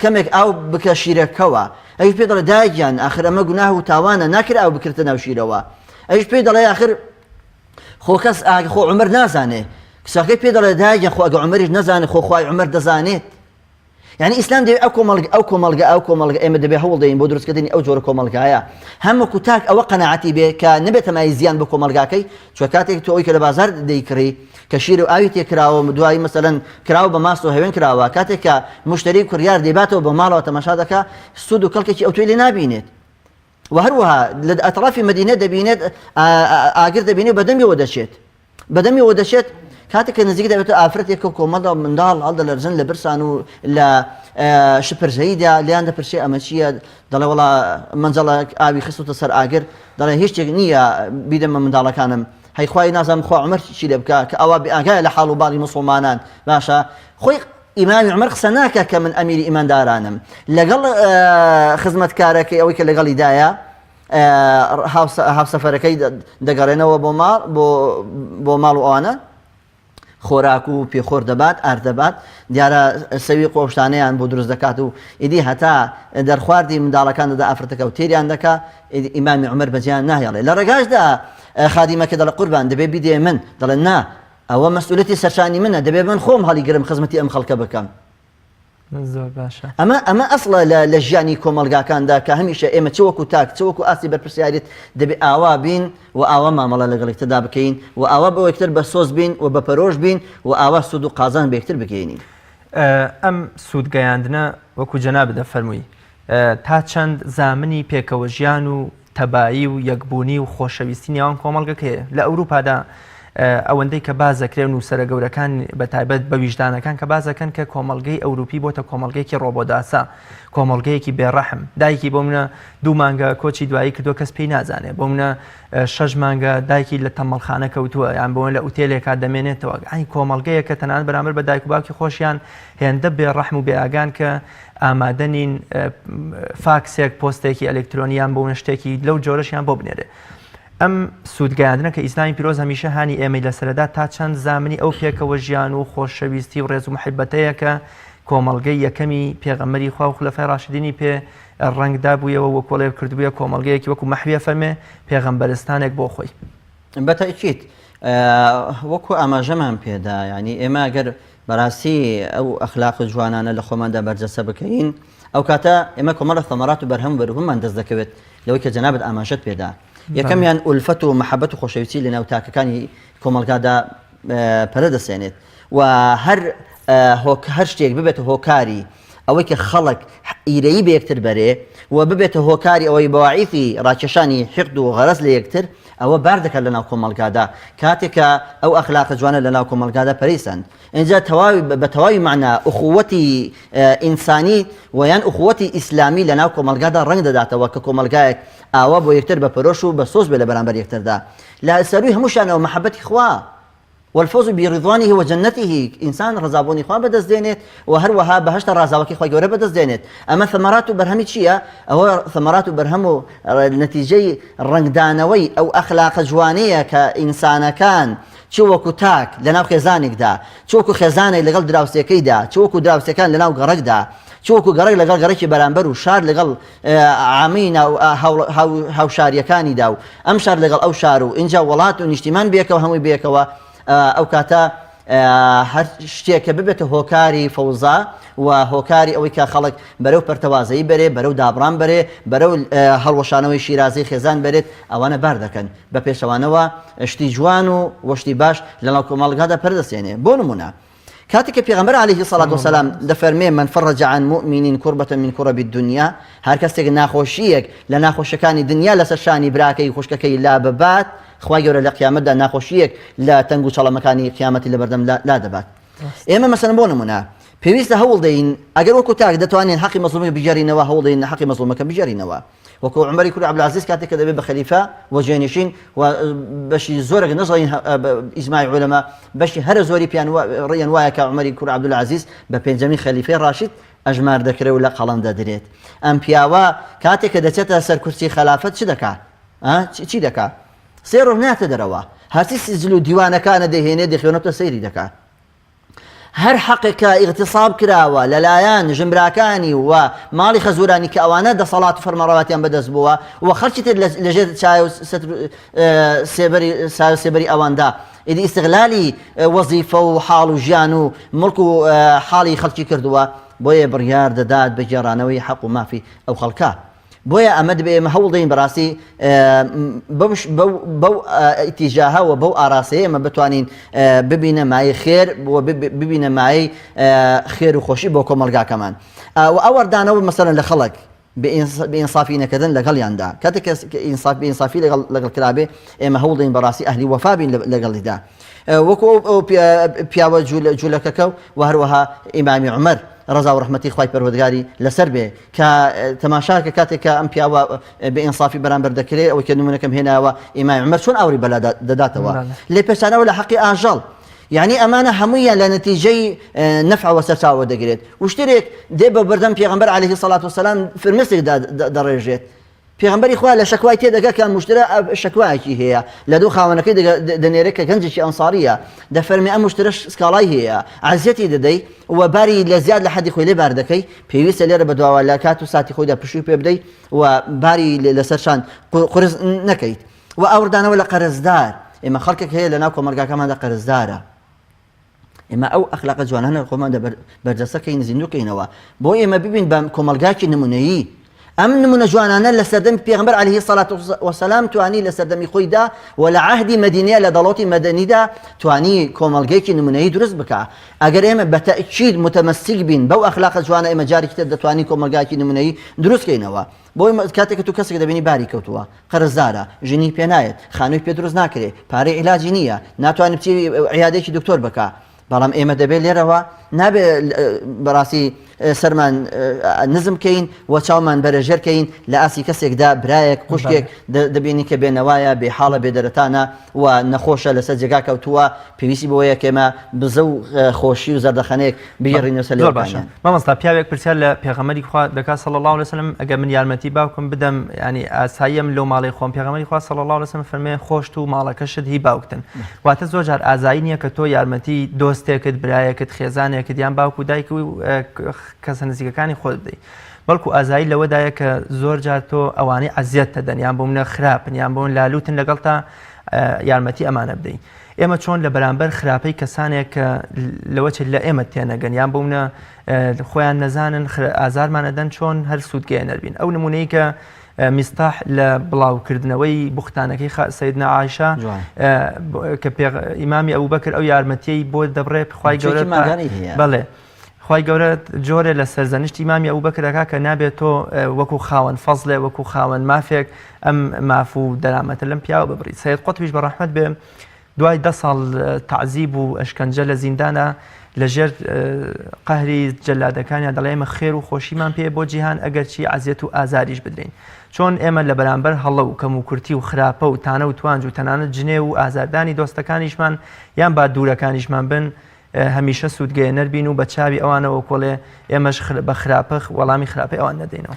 کەمێک ئاو بکە شیرەکەوە ئەویش پێ دەڵێ دایکیان ئاخر ئەمە گوناه و تاوانە ناکرێ ئاو بکرێتە ناو شیرەوە ئەویش پێی دەڵێ ئاخر خۆ کەس خۆ عومەر نازانێ کچەکەی پێ دەڵێ دایکیان خۆ ئەگە عومەریش نەزانێ خۆ خوای عومەر دەزانێت یانی ئیسلام دەیەوێت ئەو کۆمەڵگە ئەو کۆمەڵگە ئەو کۆمەڵگە ئێمە دەبێ هەوڵ دەین بۆ دروستکردنی ئەو جۆرە کۆمەڵگایە هەم وەکو تاک ئەوە قەناعەتی بێ کە نەبێتە مایەی زیان بۆ کۆمەڵگاکەی چونکە کاتێک تۆ ئەوی کە لە بازار دەیکڕی کە شیر و ئاوی تێکراوە و دوایی مەسەلەن کراوە بە ماست و هەوێن کراوە کاتێک کە مشتری و کڕیار دەیباتەوە بۆ ماڵەوە تەماشا دەکا سوود و کەڵکێکی ئەوتۆی لێ نابینێت و هەروەها لە ئەترافی مەدینە دەبینێت ئاگر دەبینێت بەدەمیەوە دەچێت بەدەمیەوە دەچێت، کاتێک کە نزیک دەبێتەوە ئافرەتێک و کۆمەڵە منداڵ هەڵدەلەرزن لە برسان و لە شپرزەییدا لێیان دەپرسێ ئەمە چییە؟ دەڵێ وەڵا مەنجەڵە ئاوی خستوتە سەر ئاگر، دەڵێ هیچ شتێک نییە بیدەمە منداڵەکانم. هەی خوای نازانم خوا عومەر چی لێ بکا کە ئەوا بێ ئاگایە لە حاڵ و باڵی موسڵمانان باشە خۆی ئیمامی عومەر قسە ناکا کە من ئەمیری ئیماندارانم لەگەڵ خزمەتکارەکەی ئەوەی کە لەگەڵی دایە هاوسەفەرەکەی دەگەڕێنەوە بۆ ماڵ بۆ ماڵ و ئەوانە خۆراک و پێخۆر دەبات، ئارد دەبات، دیارە سەویق و ئەو شتانەیان بۆ دروست دەکات و ئیدی هەتا دەرخواردی منداڵەکان دەدا ئافرەتەکە و تێریان دەکا، ئیدی ئیمامی عومەر بەجێیان ناهێڵێ. لە ڕێگاشدا خادیمەکە دەڵێ قوربان دەبێ بیدەیە من، دەڵێ نا ئەوە مەسئولیەتی سەرشانی منە، دەبێ من خۆم هەڵیگرم خزمەتی ئەم خەڵکە بکەم. زۆر باشە. ئەمە ئەمە ئەسڵە لە لە ژیانی کۆمەڵگاکاندا کە هەمیشە ئێمە چ وەکو تاک چ وەکو ئاستی بەرپرسیاریت دەبێ ئاوا بین و ئاوا مامەڵە لەگەڵ یەکتردا بکەین و ئاوا بۆ یەکتر بە سۆز بین و بە پەرۆش بین و ئاوا سوود و قازانج بە یەکتر بگەیەنین. ئەم سوود گەیاندنە وەکو جەنابت دەفەرمووی تا چەند زامنی پێکەوەژیان و تەبایی و یەکبوونی و خۆشەویستی نێوان کۆمەڵگەکەیە. لە ئەوروپادا ئەوەندەی کە باس دەکرێت و نووسەرە گەورەکان بە تایبەت بە ویژدانەکان کە باس دەکەن کە کۆمەڵگەی ئەوروپی بۆتە کۆمەڵگەیەکی ڕۆبۆداسا، کۆمەڵگەیەکی بێڕەحم. دایکی بۆ منە دوو مانگە کۆچی دوایی کردووە کەس پێی نازانێ. بۆ منە شەش مانگە دایکی لە تەمەڵخانە کەوتووە یان بۆ لە ئوتێلێکا دەمێنێتەوە. یانی کۆمەڵگەیەکە تەنانەت بەرامبەر بە دایک و باوکی خۆشیان هێندە بێڕەحم و بێئاگان کە ئامادە نین فاکسێک، پۆستێکی ئەلکترۆنی یان بۆ شتێکی لەو جۆرەشیان بۆ بنێرێ. ئەم سوودگەیاندنە کە ئیسلامی پیرۆز هەمیشە هانی ئێمەی لەسەرەدا تا چەند زامنی ئەو پێکەوە ژیان و خۆشەویستی و ڕێز و محیبەتەیە کە کۆمەڵگەی یەکەمی پێغەمبەری خوا و خولەفای ڕاشدینی پێ ڕەنگدا بوویەوە و کۆڵێ کردبووە کۆمەڵگەیەکی وەکو مەحویە فەرمێ پێغەمبەرستانێک بۆ خۆی. بە تەئکید وەکو ئاماژەمان پێدا یانی ئێمە گەر بەراستی ئەو ئەخلاق جوانانە لە خۆماندا بەرجەستە بکەین ئەو کاتە ئێمە کۆمەڵە ثەمەرات و بەرهەم و بەروبووممان دەست دەکەوێت لەوەی کە جەنابت ئاماژەت پێدا یەکەمیان ئولفەت و مەحەبەت و خۆشەویستی لەناو تاکەکانی کۆمەڵگادا پەرە دەسێنێت و هەر هەر شتێک ببێتە هۆکاری ئەوەی کە خەڵک ئیرەیی بە یەکتر بەرێ و ببێتە هۆکاری ئەوەی بەواعیفی ڕاکێشانی حیقد و غەرەز لە یەکتر ئەوە بار دەکات لەناو کۆمەڵگادا کاتێک کە ئەو ئەخلاقە جوانە لەناو کۆمەڵگادا پەرەی سەند ئینجا تەواوی بە تەواوی مەعنا ئوخوەتی ئینسانی و یان ئوخوەتی ئیسلامی لەناو کۆمەڵگادا ڕەنگ دەداتەوە کە کۆمەڵگایەک ئاوا بۆ یەکتر بە پەرۆش و بە سۆز بێ لە بەرامبەر یەکتردا لە سەرووی هەمووشیانەوە مەحەبەتی خوا والفوز برضوانه وجنته ئینسان ڕەزابوونی خوا بەدەست دێنێت و هەروەها بەهەشتە ڕازاوەکەی خوای گەورە بەدەست دێنێت ئەمە ثەمەرات و بەرهەمی چییە؟ ئەوە ثەمەرات و بەرهەم و نەتیجەی ڕەنگدانەوەی ئەو ئەخلاقە جوانەیە کە ئینسانەکان چ وەکو تاک لەناو خێزانێکدا چ وەکو خێزانێک لەگەڵ دراوسێکەیدا چ وەکو دراوسێکان لەناو گەڕەکدا چ وەکو گەڕەک لەگەڵ گەڕەکی بەرامبەر و شار لەگەڵ عامی ناو هاوشاریەکانیدا و ئەم شار لەگەڵ ئەو شار و ئینجا وڵات و نیشتیمان بێکەوە هەمووی بێکەوە ئەو کاتە هەر شتێک کە ببێتە هۆکاری فەوزا و هۆکاری ئەوەی کە خەڵک بەرەو پەرتەوازەیی بەرێ بەرەو دابڕان بەرێ بەرەو هەڵوەشانەوەی شیرازەی خێزان بەرێت ئەوانە بار دەکەن بە پێچەوانەوە شتی جوان و وەشتی باش لەناو کۆمەڵگادا پەردەسێنێ بۆ نمونە کاتێک کە پێغەمبەر علیه الصلاة والسلام دەفەرمێ من فرج عن مؤمن كربة من كرب الدنيا هەر کەسێک ناخۆشییەک لە ناخۆشیەکانی دنیا لەسەر شانی براکەی خوشکەکەی لا ببات خوای گەورە لە قیامەتدا ناخۆشییەک لە تەنگ و چەڵەمەکانی قیامەتی لەبەردەم لا دەبات ئێمە مەسەلەن بۆ نمونە پێویستە هەوڵ دەین ئەگەر وەکو تاک دەتوانین حەقی مەزڵومەکە بگێڕینەوە هەوڵ دەین حەقی مەزڵومەکە بگێڕینەوە وەکو عومەری کوڕی عەبدولعەزیز کاتێک کە دەبێت بە خەلیفە و جێنشین و بەشی زۆرێک نەزڵین ئیجماعی عولەما بەشی هەرە زۆری پێیان ڕێیان وایە کە عومەری کوڕی عەبدولعەزیز بە پێنجەمین خەلیفەی ڕاشید ئەژمار دەکرێت و لە قەڵەم دەدرێت ئەم پیاوە کاتێک کە دەچێتە سەر کورسی خەلافەت چ دەکا چی دەکا سێ ڕۆژ ناتە دەرەوە هەرچی سجل و دیوانەکانە دەهێنێ دەخوێنێتەوە سەیری دەکا هەر حەقێک کە ئیغتیساب کراوە لەلایەن ژنبراکانی و ماڵی خەزورانی کە ئەوانە دەسەڵات و فەرمانڕەواتیان بەدەست بووە و خەڵکی تر لەژێر چایە و سێبەری سایە و سێبەری ئەواندا ئیدی ئیستغلالی وەزیفە و حاڵ و ژیان و مڵک و حاڵی خەڵکی کردووە بۆیە بڕیار دەدات بە گێڕانەوەی حەق و مافی ئەو خەڵکە. بۆیە ئەمە دەبێ ئێمە هەوڵ دەین بەڕاستی بەو ئیتیجاهە و بەو ئاراستەیە ئێمە بتوانین ببینە مایەی خێر و ببینە مایەی خێر و خۆشی بۆ کۆمەڵگاکەمان و ئەوەردانەوە مەسەلەن لە خەڵک بە ئینسافی نەکردن لەگەڵیاندا کاتێک کە ئینساف بە ئینسافی لەگەڵ لەگەڵ کرابێ ئێمە هەوڵ دەین بەڕاستی ئەهلی وەفا بین لەگەڵیدا وەکو ئەو پیاوە جولەکەکە و هەروەها ئیمامی عومەر. ڕەزا و ڕەحمەتی خوای پەروەردگاری لەسەر بێ کە تەماشاکە کاتێک کە ئەم پیاوە بێ ئینسافی بەرامبەر دەکرێ ئەوەی کە نمونەکەم هێناوە ئیمام عومەر چۆن ئاوری بەلا دەداتەوە لێپێچانەوە لە حەقی ئاژەڵ یعنی ئەمانە هەموویان لە نەتیجەی نەفعەوە سەرچاوە دەگرێت وشترێک دێ بە بەردەم پێغەمبەر عەلەیهی سەڵات وسەلام فرمێسک دەڕێژێت پێغەمبەری خوا لە شەکوای تێدەگا کە مشترە شەکوایەکی هەیە لە دوو خاوەنەکەی دەنێرێت کە گەنجێکی ئەنساریە دەفەرمێ ئەم مشترەش سکاڵای هەیە عەزیەتی دەدەی و باری لە زیاد لە حەدی خۆی لێ بار دەکەی پێویستە لێرە بەدواوە لە کات و ساتی خۆیدا پشووی پێ بدەی و باری لەسەر شان قورس نەکەیت و ئاوردانەوە لە قەرزدار ئێمە خەڵکێک هەیە لەناو کۆمەڵگاکەماندا قەرزدارە ئێمە ئەو ئەخلاقە جوانانە خۆمان بەرجەستە کەین زیندوو کەینەوە بۆ ئێمە ببین بە کۆمەڵگاکی نمونەیی ئەم نمونە جوانانە لە سەردەمی پێغمبەر علیه الصلاة والسلام توانی لە سەردەمی خۆیدا و لە عهدی مەدینەیە لە دەڵەتی مەدەنیدا توانی کۆمەڵگەیەکی نمونەیی دروست بکا ئەگەر ئێمە بە تەئکید متمسک بین بەو ئەخلاقە جوانە ئێمە جارێکی تر دەتوانین کۆمەڵگایەکی نمونەیی دروست کەینەوە بۆی کاتێک تو کەسێک دەبینی باری کەوتووە قەرزدارە، ژنی پێ نایەت، خانووی پێ دروست ناکرێ، پارەی عیلاجی نییە، ناتوانێ بچی عیادەیەکی دکتۆر بکا. بەڵام ئێمە دەبێ لێرەوە نابێ بەڕاستی سەرمان نزم کەین و چاومان بەرەژێر کەین لە ئاستی کەسێکدا برایەک خوشکێک دەبینی کە بێنەوایە بێ حاڵە بێدەرەتانە و نەخۆشە لەسەر جێگا کەوتووە پێویستی بەوەیە کە ئێمە بزە و خۆشی و زەردەخەنەیەک بگێڕینەوە سەر زۆر باشە لێوەکانیان. مامۆستا پیاوێک پرسیار لە پێغەمبەری خوا دەکات صلی اللە علیە وسلم ئەگەر من یارمەتی باوکم بدەم یعنی ئاساییە من لەو ماڵەی خۆم پێغەمبەری خوا صلی اللە علیە وسلم فەرمێ خۆشت و ماڵەکەشت هی باوکتن واتە زۆر جار ئازایی نییە کە تۆ یارمەتی دۆستێکت برایەکت خێزانێکت یان باوک و دایک و کەسە نزیکەکانی خۆت بدەیت بەڵکو ئازایی لەوەدایە کە زۆر جار تۆ ئەوانەی ئەزیەت دەدەن یان بۆ منە خراپن یان بۆن لالوتن لەگەڵتا یارمەتی ئەمانە بدەین ئێمە چۆن لە بەرامبەر خراپەی کەسانێک کە لەوە چێت لە ئێمە تێنەگەن یان بۆ منە خۆیان نەزانن ئازارمان ئەدەن چۆن هەر سوودگەیەنەر بین ئەو نمونەی کە میستاح لە بڵاوکردنەوەی بوختانەکەی سەیدنا عایشە کە ئیمامی ئەبوبەکر ئەو یارمەتیەی بۆ دەبڕێ خوای گەورە بەڵێ خوای گەورە جۆرێ لە سەرزەنشتی مامی ئەبوبەکر ئەکا کە نابێت تۆ وەکو خاوەن فەزلێ وەکو خاوەن مافێک ئەم ماف و دەرامەتە لەم پیاوە ببڕیت سید قوتبیش بە ڕەحمەت بێ دوای دە ساڵ تەعزیب و ئەشکەنجە لە زیندانە لە ژێر قەهری جەلادەکانیان دەڵێ ئێمە خێر و خۆشیمان پێ بۆ جیهان ئەگەرچی عەزیەت و ئازاریش بدرین چۆن ئێمە لە بەرامبەر هەڵە و کەم و کورتی و خراپە و تانە و توانج و تەنانەت جنێو و ئازاردانی دۆستەکانیشمان یان با دوورەکانیشمان بن هەمیشە سوودگەیەنەر بین و بە چاوی ئەوانەوە کۆڵێ ئێمەش بە خراپە وەڵامی خراپەی ئەوان نەدەینەوە.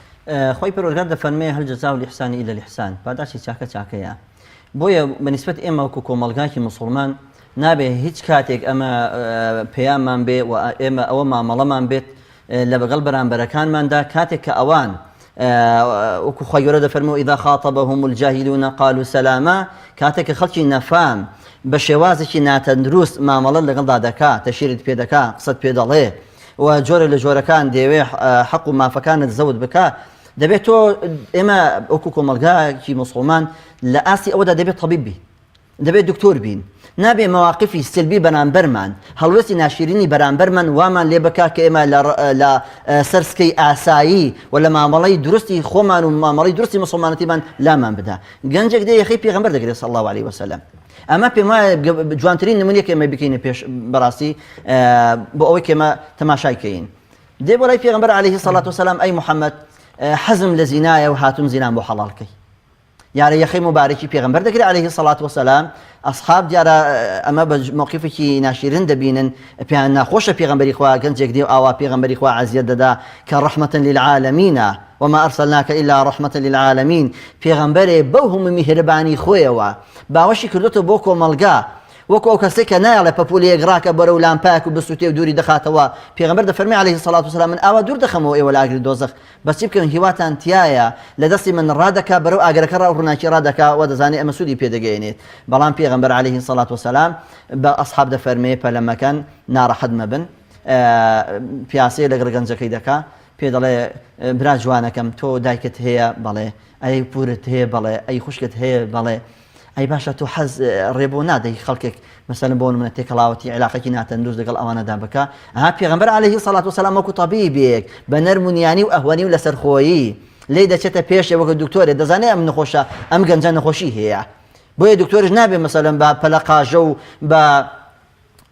خوای پەروەردگار دەفەرموێ، هل جزاء الاحسان الا الاحسان، پاداشتی چاکە چاکەیە. بۆیە بە نیسبەت ئێمە وەکو کۆمەڵگاکی موسوڵمان نابێ هیچ کاتێک ئەمە پەیاممان بێ و ئێمە ئەوە مامەڵەمان بێت لەگەڵ بەرامبەرەکانماندا کاتێک کە ئەوان وەکو خوای گەورە دەفەرموو اذا خاطبهم الجاهلون قالوا سلاما کاتێک کە خەڵکی نەفام بە شێوازێکی ناتەندروست مامەڵەت لەگەڵدا دەکا تەشیرت پێ دەکا قسەت پێ دەڵێ و جۆرە لە جۆرەکان دەیەوێ حەق و مافەکانت زەوت بکا دەبێت تۆ ئێمە وەکو کۆمەڵگایەکی موسڵمان لە ئاستی ئەوەدا دەبێت تەبیب بین دەبێت دکتۆر بین، نابێ مەواقفی سلبی بەرامبەرمان، هەڵوێستی ناشیرینی بەرامبەرمان وامان لێ بکا کە ئێمە لە لە سەر سکەی ئاسایی و لە مامەڵەی دروستی خۆمان و مامەڵەی دروستی موسڵمانەتیمان لامان بدا. گەنجێک دێ یەخەی پێغەمبەر دەگرێت صلی اللە علیه وسلم. ئەمە پێم وایە جوانترین نمونەیە کە ئێمە بکەینە پێش بەڕاستی بۆ ئەوەی کە ئێمە تەماشای کەین. دێ بۆ لای پێغەمبەر علیه الصلاة والسلام ئەی محمد حەزم لە زینایە و هاتوم زینام بۆ حەڵاڵ کەی. دیارە یەخەی موبارەکی پێغەمبەر دەگرێ علیه الصلاة والسلام ئەصحاب دیارە ئەمە بە مەوقفێکی ناشیرن دەبینن پێیان ناخۆشە پێغەمبەری خوا گەنجێک دێ و ئاوا پێغەمبەری خوا عەزیەت دەدا کە ڕەحمەتن للعالمینە وما أرسلناك إلا رحمة للعالمین پێغەمبەرێ بەو هەموو میهرەبانی خۆیەوە باوەشی کردۆتەوە بۆ کۆمەڵگا وەکو ئەو کەسەی کە نایەڵێ پەپوولەیەک ڕاکە بەرەو لامپایەک و بسووتێ و دووری دەخاتەوە پێغەمبەر دەفەرمێ علیه الصلاة والسلام من ئاوا دوور دەخەمەوە ئێوە لە ئاگری دۆزەخ بەس چی بکەم هیواتان تیایە لە دەستی من ڕادەکا بەرەو ئاگرەکە ڕا ڕووناکی ڕادەکا و دەزانێ ئەمە سوودی پێ دەگەیەنێت بەڵام پێغەمبەر علیه الصلاة والسلام بە ئەصحاب دەفەرمێ پەلە مەکەن ناڕەحەت مەبن پیاسەیە لەگەڵ گەنجەکەی دەکا پێ دەڵێ برا جوانەکەم تۆ دایکت هەیە بەڵێ ئەی پورت هەیە بەڵێ ئەی خوشکت هەیە بەڵێ ئەی باشە تۆ حەز ڕێ بۆ نادەی خەڵکێک مەسەلەن بۆ نمونە تێکەڵاوەتی عیلاقێکی ناتەندروست لەگەڵ ئەوانەدا بکا ئەها پێغەمبەر عەلەیهی سەڵات وسەلام وەکو تەبیبێک بە نەرم و نیانی و ئەهوەنی و لەسەرخۆیی لێی دەچێتە پێشێ وەکو دکتۆرێ دەزانێ ئەم نەخۆشە ئەم گەنجە نەخۆشی هەیە بۆیە دکتۆرش نابێ مەسەلەن بە پەلەقاژە و بە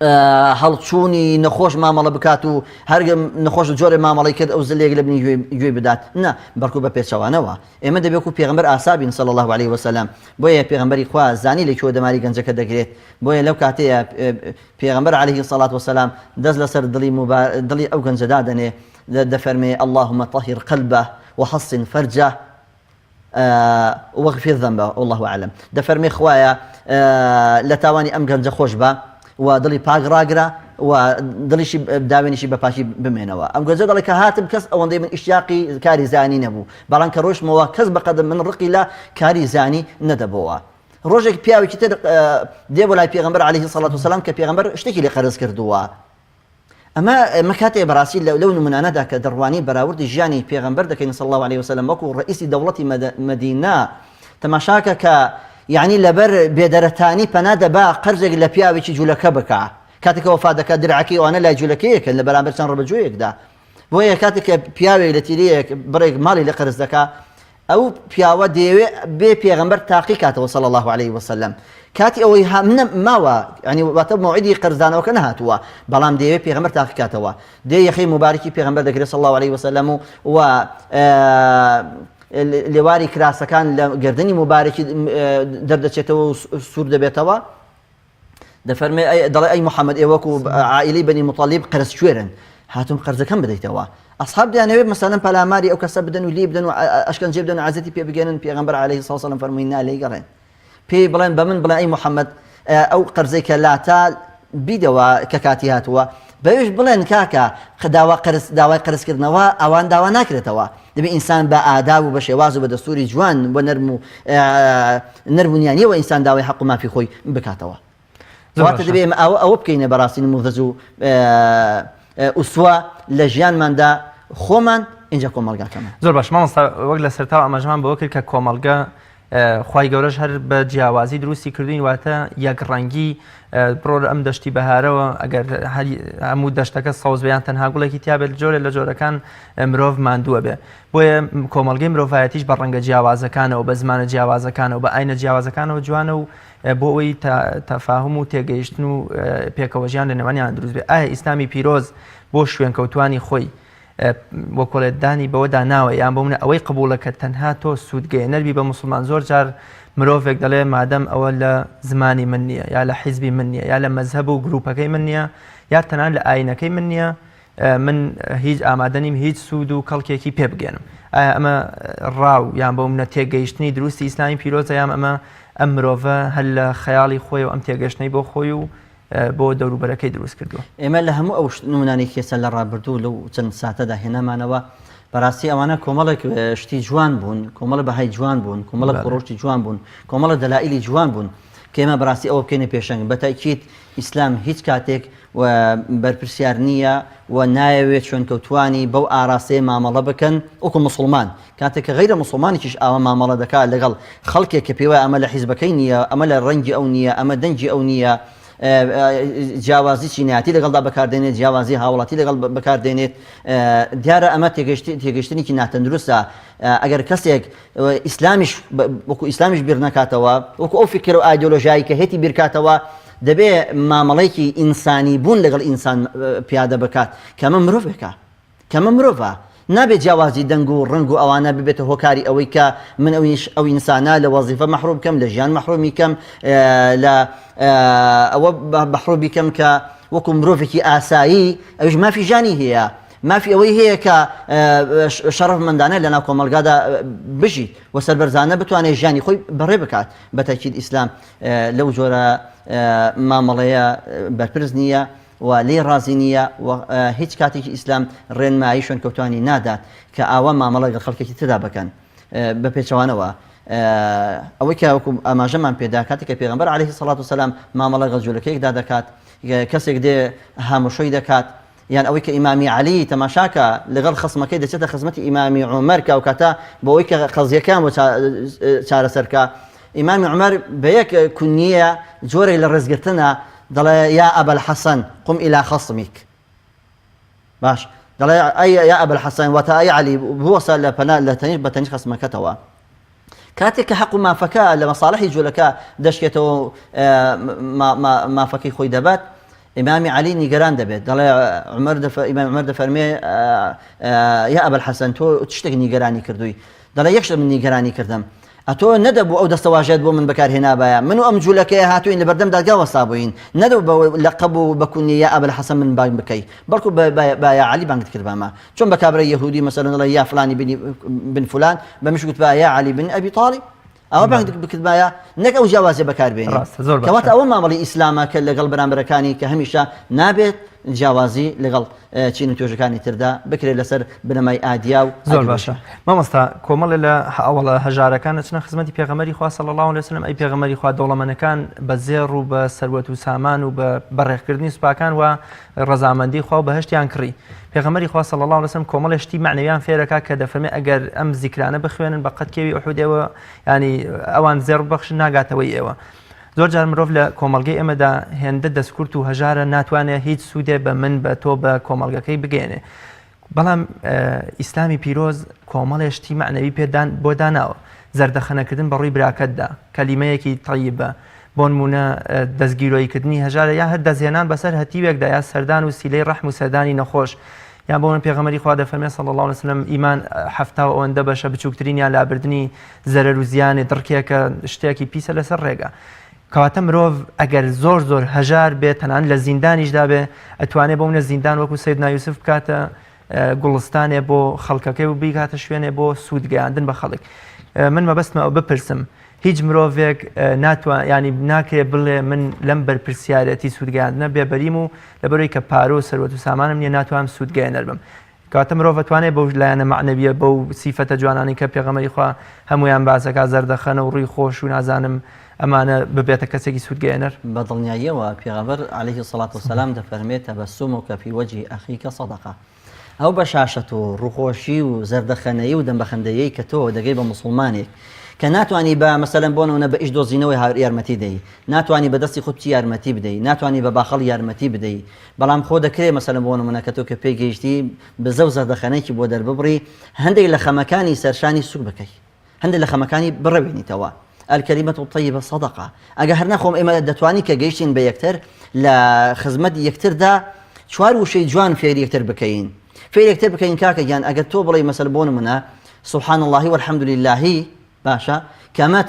هەڵچوونی نەخۆش مامەڵە بکات و هەر نەخۆش جۆرێ مامەڵەی کرد ئەو زلێک لە بنی گوێی بدات نا بەڵکو بە پێچەوانەوە ئێمە دەبێت و پێغەمبەر ئاسا بین صلی الله علیه وسلم بۆیە پێغەمبەری خوا زانی لە کوێ دەماری گەنجەکە دەگرێت بۆیە لەو کاتەیە پێغەمبەر علیه الصلاة والسلام دەست لەسەر دڵی دڵی ئەو گەنجە دادەنێ دەفەرمێ اللهم طهر قلبه وحصن فرجه واغفر ذنبه واللە اعلم دەفەرمێ خوایە لە تاوانی ئەم گەنجە خۆش بە و دڵی پاک ڕاگرە و دڵیشی داوێنیشی بە پاکی بمێنەوە ئەم گەنجە دەڵێ کە هاتم کەس ئەوەندەی من ئیشتیاقی کاری زانی نەبوو بەڵام کە ڕۆشتمەوە کەس بەقەدم من ڕقی لە کاری زانی نەدەبەوە ڕۆژێک پیاوێکی تر دێ بۆ لای پێغەمبەر عەلەیهی سەڵات وسەلام کە پێغەمبەر شتێکی لێ قەرز کردووە ئەمە ئێمە کاتێ بەڕاستی لەو نمونانەدا کە دەڕوانین بەراوردی ژیانی پێغەمبەر دەکەین صلی اللە علیە وسلم وەکو ڕئیسی دەوڵەتی مەدینە تەماشاکە کە یعنی لەبەر بێدەرەتانی پەنا دەبا قەرزێک لە پیاوێکی جوولەکە بکا کاتێک کە وەفات دەکات درعەکەی ئەوانە لای جوولەکەیەکە لە بەرامبەر چەند ڕەبەجۆیەکدا بۆیە کاتێک کە پیاوێک لە تیرەیەک بڕێک ماڵی لە قەرز دەکا ئەو پیاوە دەیەوێ بێ پێغەمبەر تاقی کاتەوە صلی اللە علیه وسلم کاتی ئەوەی منە ماوە ینی واتە مەوعیدی قەرزدانەوەکە نەهاتووە بەڵام دەیەوێ پێغەمبەر تاقی کاتەوە دێ یەخەی موبارکی پێغەمبەر دەگرێت صلی اللە علیه وسلم و و لێواری کراسەکان لە گردنی موبارکی دەردەچێتەوە و سوور دەبێتەوە دەفەرمێ ئەی دەڵێ ئەی محەممەد ئێوە وەکو عائیلەی بەنی موتەڵیب قەرزکوێرن هاتووم قەرزەکەم بدەیتەوە ئەسحاب دەیانەوێت مەسەلەن پەلاماری ئەو کەسە بدەن و لێی بدەن و ئەشکەنجەی بدەن و عەزیەتی پێ بگەێنن پێغەمبەر عەلەیهی سڵاو سەلام فەرمووی نا لێی گەڕێن پێی بڵێن بە من بڵێ ئەی محەممەد ئەو قەرزەی کە لاتا بیدەوە کە کاتی هاتووە بەویش بڵێن کاکە داوا قەرز داوای قەرزکردنەوە ئەوان داوا ناکرێتەوە دەبێ ئینسان بە ئاداب و بە شێواز و بە دەستوری جوان و نەرم و نەرم و نیانیەوە ئینسان داوای حەق و مافی خۆی بکاتەوە. واتە دەبێ ئێمە ئەوە ئەوە بکەینە بەڕاستی نموذەج و ئوسوە لە ژیانماندا خۆمان ئینجا کۆمەڵگاکەمان. زۆر باش مامۆستا وەک لە سەرتاوە ئاماژەمان بەوە کرد کە کۆمەڵگە خوای گەورەش هەر بە جیاوازی دروستی کردوین واتە یەک ڕەنگی بڕۆ لە ئەم دەشتی بەهارەوە ئەگەر هەموو دەشتەکە سەوز بێ یان تەنها گوڵێکی تیابێت جۆرێ لە جۆرەکان مرۆڤ ماندووە بێ بۆیە کۆمەڵگەی مرۆڤایەتیش بە ڕەنگە جیاوازەکانەوە بە زمانە جیاوازەکانەوە بە ئاینە جیاوازەکانەوە جوانە و بۆ ئەوەی تەفاهم و تێگەیشتن و پێکەوەژیان لە نێوانیان دروست بێ ئایا ئیسلامی پیرۆز بۆ شوێنکەوتوانی خۆی وەکۆڵێ دانی بەوەدا ناوە یان بۆ منە ئەوەی قبوڵە کە تەنها تۆ سوودگەیەنەر بی بە موسڵمان زۆر جار مرۆڤێک دەڵێ مادەم ئەوە لە زمانی من نییە یا لە حیزبی من نییە یا لە مەزهەب و گروپەکەی من نییە یا تەنانەت لە ئاینەکەی من نییە من هیچ ئامادە نیم هیچ سوود و کەڵکێکی پێ بگەێنم ئایا ئەمە ڕاو یان بۆ منە تێگەیشتنی دروستی ئیسلامی پیرۆزە یان ئەمە ئەم مرۆڤە هەر لە خەیاڵی خۆی و ئەم تێگەشتنەی بۆ خۆی و بۆ دەوروبەرەکەی دروست کردووە. ئێمە لە هەموو ئەو نمونانەی کێسە لە ڕابردوو لەو چەند ساتەدا هێنامانەوە، بەڕاستی ئەوانە کۆمەڵێک شتی جوان بوون، کۆمەڵە بەهای جوان بوون، کۆمەڵە ڕەوشتی جوان بوون، کۆمەڵە دەلائیلی جوان بوون کە ئێمە بەڕاستی ئەوە بکەینە پێشەنگ. بە تەئکید ئیسلام هیچ کاتێک و بەرپرسیار نییە و نایەوێت شوێنکەوتووانی بەو ئاراستەیە مامەڵە بکەن وەکو موسڵمان. کاتێک کە غەیرە موسڵمانێکیش ئاوا مامەڵە دەکات لەگەڵ خەڵکێک کە پێیوایە ئەمە لە حیزبەکەی نییە، ئەمە لە ڕەنگی ئەو نییە، ئەمە دەنگی ئەو نییە، جیاوازی چینایەتی لەگەڵدا بەکاردێنێت، جیاوازی هاوڵاتی لەگەڵ بەکاردێنێت، دیارە ئەمە تێگەیشتنێکی ناتەندروستە. ئەگەر کەسێک ئیسلامیش وەکو ئیسلامیش بیر نەکاتەوە، وەکو ئەو فیکر و ئایدۆلۆژیایی کە هێتی بیرکاتەوە، دەبێ مامەڵەیەکی ئینسانی بوون لەگەڵ ئینسان پیادە بکات کە ئەمە مرۆڤێکە. کەمە مرۆڤە، نابێت جیاوازی دەنگ و ڕەنگ و ئەوانە ببێتە هۆکاری ئەوەی کە من ئەویش ئەو ئینسانە لە وەزیفە مەحروم بکەم، لە ژیان مەحرومی کەم، لە ئەوە مەحرومی کەم کە وەکو مرۆڤێکی ئاسایی ئەویش مافی ژیانی هەیە، مافی ئەوەی هەیە کە شەڕەفمەندانە لەناو کۆمەڵگادا بژیت و سەربەرزانە بتوانێت ژیانی خۆی بەڕێ بکات. بە تەئکید ئیسلام لەو جۆرە مامەڵەیە بەرپرس نییە. و لێی ڕازی نییە و هیچ کاتێکی ئیسلام ڕێنمایی شوێنکەوتوانی نادات کە ئاوا مامەڵە لەگەڵ خەڵکێکی تردا بکەن بە پێچەوانەوە ئەوەی کە وەکو ئاماژەمان پێدا کاتێک کە پێغەمبەر عەلەیهی سەڵات وسەلام مامەڵە لەگەڵ جولەکەیەکدا دەکات کەسێک دێ هاموشۆی دەکات یان ئەوەی کە ئیمامی عەلی تەماشاکە لەگەڵ خەسمەکەی دەچێتە خزمەتی ئیمامی عومەر کە ئەو کاتە بۆ ئەوەی کە قەزیەکەیان بۆ چارەسەرکە ئیمامی عومەر بە یەک کونیە جۆرێک لە ڕێزگرتنە دەڵێ یا ئەبا الحەسەن قم الی خصمک باش دەڵێ ئەی یا ئەبا الحەسەن واتە ئەی عەلی بوەسە لە پەنا لە تەنیشت بە تەنیشت خەسمەکەتەوە کاتێک کە حەق و مافەکە لە مەساڵحی جوولەکە دەشکێتەوە مافەکەی خۆی دەبات. ئیمامی عەلی نیگەران دەبێت دەڵێ عومەر ئیمام عومەر دەفەرمێ یا ئەبا الحەسەن تۆ چ شتێک نیگەرانی کردووی؟ دەڵێ یەک شت من نیگەرانی کردم ئەتۆ نەدەبوو ئەو دەستەواژەیەت بۆ من بەکارهێنابایە من و ئەم جوولەکەیە هاتووین لەبەردەم دادگا وەستابووین نەدەبوو بە لەقەب و بە کونیە یا ئەبا الحەسەن من بانگ بکەی بەڵکو بە یا عەلی بانگت کردبامە چۆن بە کابرای یەهودی مەسەلەن دەڵێ یا فلانی بن فلان بە منش گوتبایە یا عەلی بن ئەبی تاڵیب ئەوە بانگ بکردبایە نەک ئەو جیاوازیە بەکاربێنی ڕاستە زۆر باشە. کەواتە ئەوە مامەڵی ئیسلامە کە لەگەڵ بەرامبەرەکانی کە هەمیشە نابێت جیاوازی لەگەڵ چین و توێژەکانی تردا بکرێت لەسەر بنەمای ئادیا و زۆر باشە مامۆستا کۆمەڵێ لە ئەوەڵە هەژارەکان ئەچنە خزمەتی پێغەمبەری خوا صلی الله علیه وسلم ئەی پێغەمبەری خوا دەوڵەمەنەکان بە زێڕ و بە سەروەت و سامان و بە بەڕێخکردنی سوپاکان و ڕەزامەندی خوا و بەهشتیان کڕی پێغەمبەری خوا صلی اللە علیە وسلم کۆمەڵێ شتی مەعنەویان فێرەکا کە دەفەرمێ ئەگەر ئەم زیکرانە بخوێنن بە قەد کێوی ئوحود ئێوە ینی ئەوان زێڕ ببەخشن ناگاتەوەی ئێوە زۆر جار مرۆڤ لە کۆمەڵگەی ئێمەدا هێندە دەستکورت و هەژارە ناتوانێت هیچ سوودێ بە من بە تۆ بە کۆمەڵگەکەی بگەێنێ بەڵام ئیسلامی پیرۆز کۆمەڵێ شتی مەعنەوی پێدان بۆ داناوە زەردەخەنەکردن بە ڕووی براکەتدا کەلیمەیەکی تەیبە بۆنمونە دەستگیرۆییکردنی هەژارە یا هەر دەستهێنان بەسەر هەتیوێکدا یا سەردان و سیلەی ڕەحم و سەردانی نەخۆش یان بۆ من پێغەمبەری خوا دەفەرمێ صلی اللە علیه وسلم ئیمان حەفتا و ئەوەندە بەشە بچووکترینیان لابردنی زەرەر و زیانێ دڕکێکە شتێکی پیسە لەسەر ڕێگا کەواتە مرۆڤ ئەگەر زۆر زۆر هەژار بێ تەنان لە زیندانیشدا بێ ئەتوانێ بۆ منە زیندان وەکو سەیدنا یوسف بکاتە گوڵستانێ بۆ خەڵکەکەی و بیکاتە شوێنێ بۆ سوود گەیاندن بە خەڵک من مەبەستمە ئەو بپرسم هیچ مرۆڤێک ناتوان ینی ناکرێ بڵێ من لەم بەرپرسیارەتی سوودگەیاندنە بێبەریم و لەبەرەوەی کە پارە و سەروەت و سامانم نییە ناتوانم سوودگەیەنەر بم کەواتە مرۆڤ ئەتوانێ بەو لایەنە مەعنەویە بەو سیفەتە جوانانەی کە پێغەمبەری خوا هەموویان باس ئەکا زەردەخەنە و ڕووی خۆش و نازانم ئەمانە ببێتە کەسێکی سوودگەیەنەر؟ بە دڵنیاییەوە پێغەمبەر علیه الصلوة والسلام دەفەرموێ تبسمک فی وجه اخیک صدقە ئەو بەشاشەت و ڕووخۆشی و زەردەخەنەیی و دەمبەخەندەیەی کە تۆ دەگەی بە موسڵمانێک کە ناتوانی بە مەسەلەن بۆ نمونە بە ئیش دۆزینەوەی یارمەتی دەی ناتوانی بە دەستی خۆت بچی یارمەتی بدەی ناتوانی بە باخەڵ یارمەتی بدەی بەڵام خۆ دەکرێ مەسەلەن بۆ نمونە کە تۆ کە پێی گەیشتی بزە و زەردەخەنەیەکی بۆ دەرببڕی هەندێک لە خەمەکانی سەرشانی سوک بکەی هەندێک لە خەمەکانی بڕەوێنیتەوە الکلمة الطیبە صدقە ئەگە هەر نەخۆم ئێمە دەتوانین کە گەیشتین بە یەکتر لە خزمەت یەکتردا چوار وشەی جوان فێری یەکتر بکەین فێری یەکتر بکەین کاکە گیان ئەگەر تۆ بڵێی مەسەل بۆ نمونە سبحان اللە والحمد لله باشە کەمە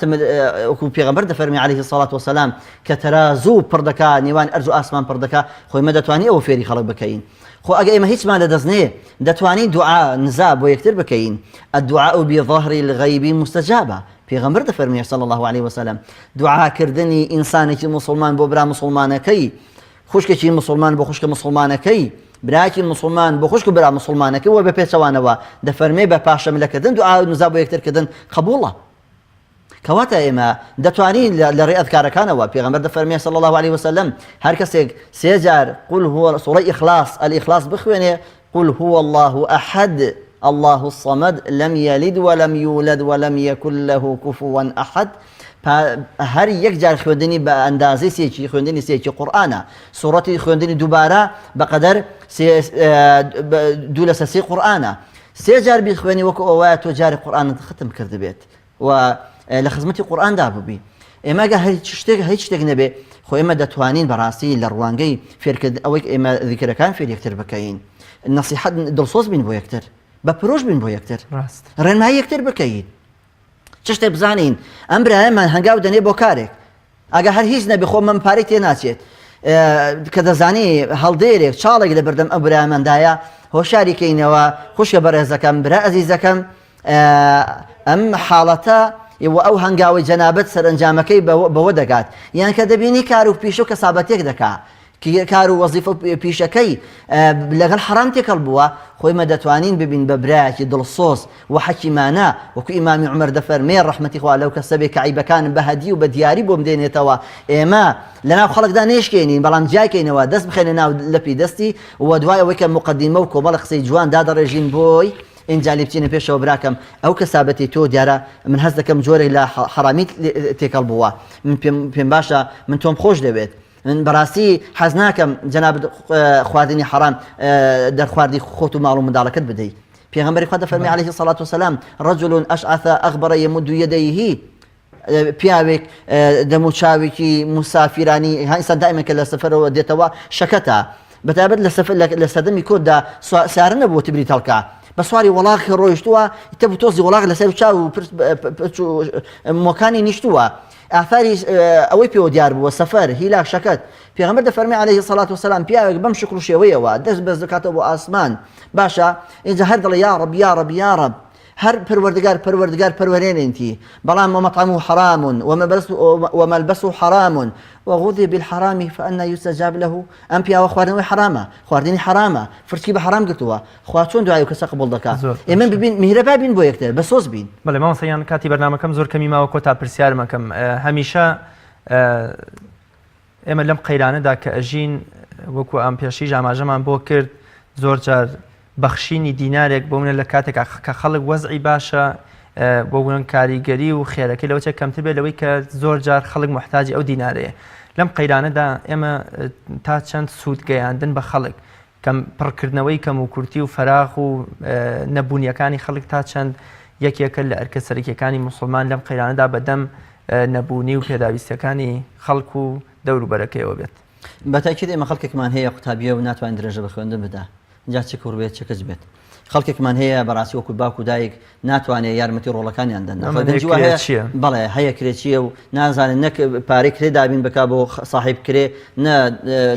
وەکو پێغەمبەر دەفەرمی علیه الصلاة والسلام کە تەرازوو پڕ دەکا نێوان ئەرز و ئاسمان پڕ دەکا خۆی مە دەتوانی ئەوە فێری خەڵک بکەین خۆ ئەگە ئێمە هیچمان لە دەست نێ دەتوانین دوعا نزا بۆ یەکتر بکەین الدعاء بظهر الغیب مستجابە پێغەمبەر دەفەرمی صلی الله علیه وسلم دوعاکردنی ئینسانێکی مسلمان بۆ برا مسلمانەکەی خوشکێکی موسڵمان بۆ خوشکە موسڵمانەکەی، برایەکی موسڵمان بۆ خوشک و برا موسڵمانەکەی و بە پێچەوانەوە دەفەرمێ بە پاشەملەکردن دوعا و نزا بۆ یەکتر کردن قبوڵە. کەواتە ئێمە دەتوانین لە ڕێ ئەذکارەکانەوە پێغەمبەر دەفەرمێ صلی الله علیه وسلم هەر کەسێک سێ جار قل هو سوڕەی ئیخلاص الإخلاص بخوێنێ قل هو الله أحد الله الصمد لم یلد ولم یولد ولم یکن له کفوا احد هەر یەک جار خوێندنی بە ئەندازەی سێکی خوێندنی سێکی قورئانە سوڕەتی خوێندنی دووبارە بەقەدەر دوو لەسەر سێ قورئانە سێ جار بیخوێنی وەکو ئەوە تۆ جاری قورئانت ختم کردبێت و لە خزمەتی قورئاندا ببی ئێمە گە هیچ شتێک هیچ شتێک نەبێ خۆ ئێمە دەتوانین بەڕاستی لە ڕوانگەی فێرکرد ئەوەی ئێمە ذیکرەکان فێر یەکتر بکەین نەسیحەت دڵسۆز بین بۆ یەکتر بە پرۆژ بین بۆ یەکتر ڕاست ڕێنمایی یەکتر بکەین چ شتێک بزانین ئەم برایەمان هەنگاو دەنێ بۆ کارێک ئەگە هەر هیچ نەبێ خۆ مەم پارەی تێ ناچێت کە دەزانی هەڵدێرێک چاڵێک لە بەردەم ئەم برایەماندایە هۆشاری کەینەوە خوشکە بەڕێزەکەم برا ئەزیزەکەم ئەم حاڵەتە و ئەو هەنگاوەی جەنابت سەرەنجامەکەی بەوە دەگات یان کە دەبینی کار و پیشە و کەسابەتێک دەکا کار و وەزیفە و پیشەکەی لەگەڵ حەرام تێکەڵ بووە خۆی مە دەتوانین ببین بە برایەکی دڵسۆز و حەکیمانە وەکو ئیمامی عومەر دەفەرمێ ڕەحمەتی خوا لەو کەسە بێ کە عەیبەکانم بە هەدی و بە دیاری بۆم دێنێتەوە ئێمە لەناو خەڵکدا نەیشکێنین بەڵام جیاکەینەوە دەست بخەینە ناو لەپی دەستی و دوای ئەوەی کە موقەدیمە و کۆمەڵە قسەی جوان دادەڕێژین بۆی ئینجا لێ بچینە پێشەوە براکەم ئەو کەسابەتی تۆ دیارە من هەست دەکەم جۆرێک لە حەڕامیت تێکەڵ بووە من پێم پێم باشە من تۆم خۆش دەوێت من بەڕاستی حەز ناکەم جەنابت خواردنی حەرام دەرخواردی خۆت و ماڵ و منداڵەکەت بدەی پێغەمبەری خوا دەفەرمی علیه الصلاة والسلام رجل اشعث اغبر يمد يديه. پیاوێک دەموچاوێکی موسافیرانی ئینسان دائیمەن کە لە سەفەرەوە دێتەوە شەکەتە بەتایبەت لە سەفەر لە سەردەمی کۆندا سارە نەبووە تبری تەڵکە بە سواری وەڵاخ ڕۆیشتووە تەب و تۆزی وەڵاخ لەسەر چاو و پرچ و مۆکانی نیشتووە ئاثاری ئەوەی پێوە دیار بووە سەفەر هیلاک شەکەت پێغەمبەر دەفەرمێ عەلەیهی سەڵات وسەلام پیاوێک بەم شکڵ و شێوەیەوە دەست بەرز دەکاتەوە بۆ ئاسمان باشە ئینجا هەر دەڵێ یا ڕەب یا ڕەب یا ڕەب هەر پەروەردگار پەروەردگار پەروەرێنێنتی بەڵام ومطعمه حرام وملبسه حرام وغذي بالحرام فأنى يستجاب له ئەم پیاوە خواردنەوەی حرامە خواردنی حرامە فرچکی بە حرام گرتووە خوا چۆن دوای کەسە قبوڵ دەکا ئێمە ببین میهرەبا بین بۆ یەکتر بە سۆز بین. بەڵێ مامۆستا گیان کاتی بەرنامەکەم زۆر کەمی ماوە کۆتا پرسیارمەکەم هەمیشە ئێمە لەم قەیرانەدا کە ئەژین وەکو ئەم پێشیش ئاماژەمان بۆ کرد زۆر جار بەخشینی دینارێک بۆ منە لە کاتێک کە خەڵک وەزعی باشە بۆ بوون کاریگەری و خێرەکەی لەوەچە کەمتر بێت لەوەی کە زۆر جار خەڵک محتاجی ئەو دینارەیە لەم قەیرانەدا ئێمە تا چەند سوود گەیاندن بە خەڵک کەم پڕکردنەوەی کەموکورتی و فەراغ و نەبوونیەکانی خەڵک تا چەند یەکێکە لە ئەرکە سەرەکیەکانی موسڵمان لەم قەیرانەدا بەدەم نەبوونی و پێداویستیەکانی خەڵک و دەوروبەرەکەیەوە بێت. بە تەئکید ئێمە خەڵکێکمان هەیە قوتابیە و ناتوانێت درێژە بە خوێندن بدا جا چ کوڕ بێت چ کچ بێت. خەڵکێکمان هەیە بەڕاستی وەکو باوک و دایک ناتوانێت یارمەتی ڕۆڵەکانیان دەن ئەمە گەنجی وا هەیە کرێچییە. بەڵێ هەیە کرێچییە و نازانێت نەک پارەی کرێ دابین بکا بۆ ساحیب کرێ نە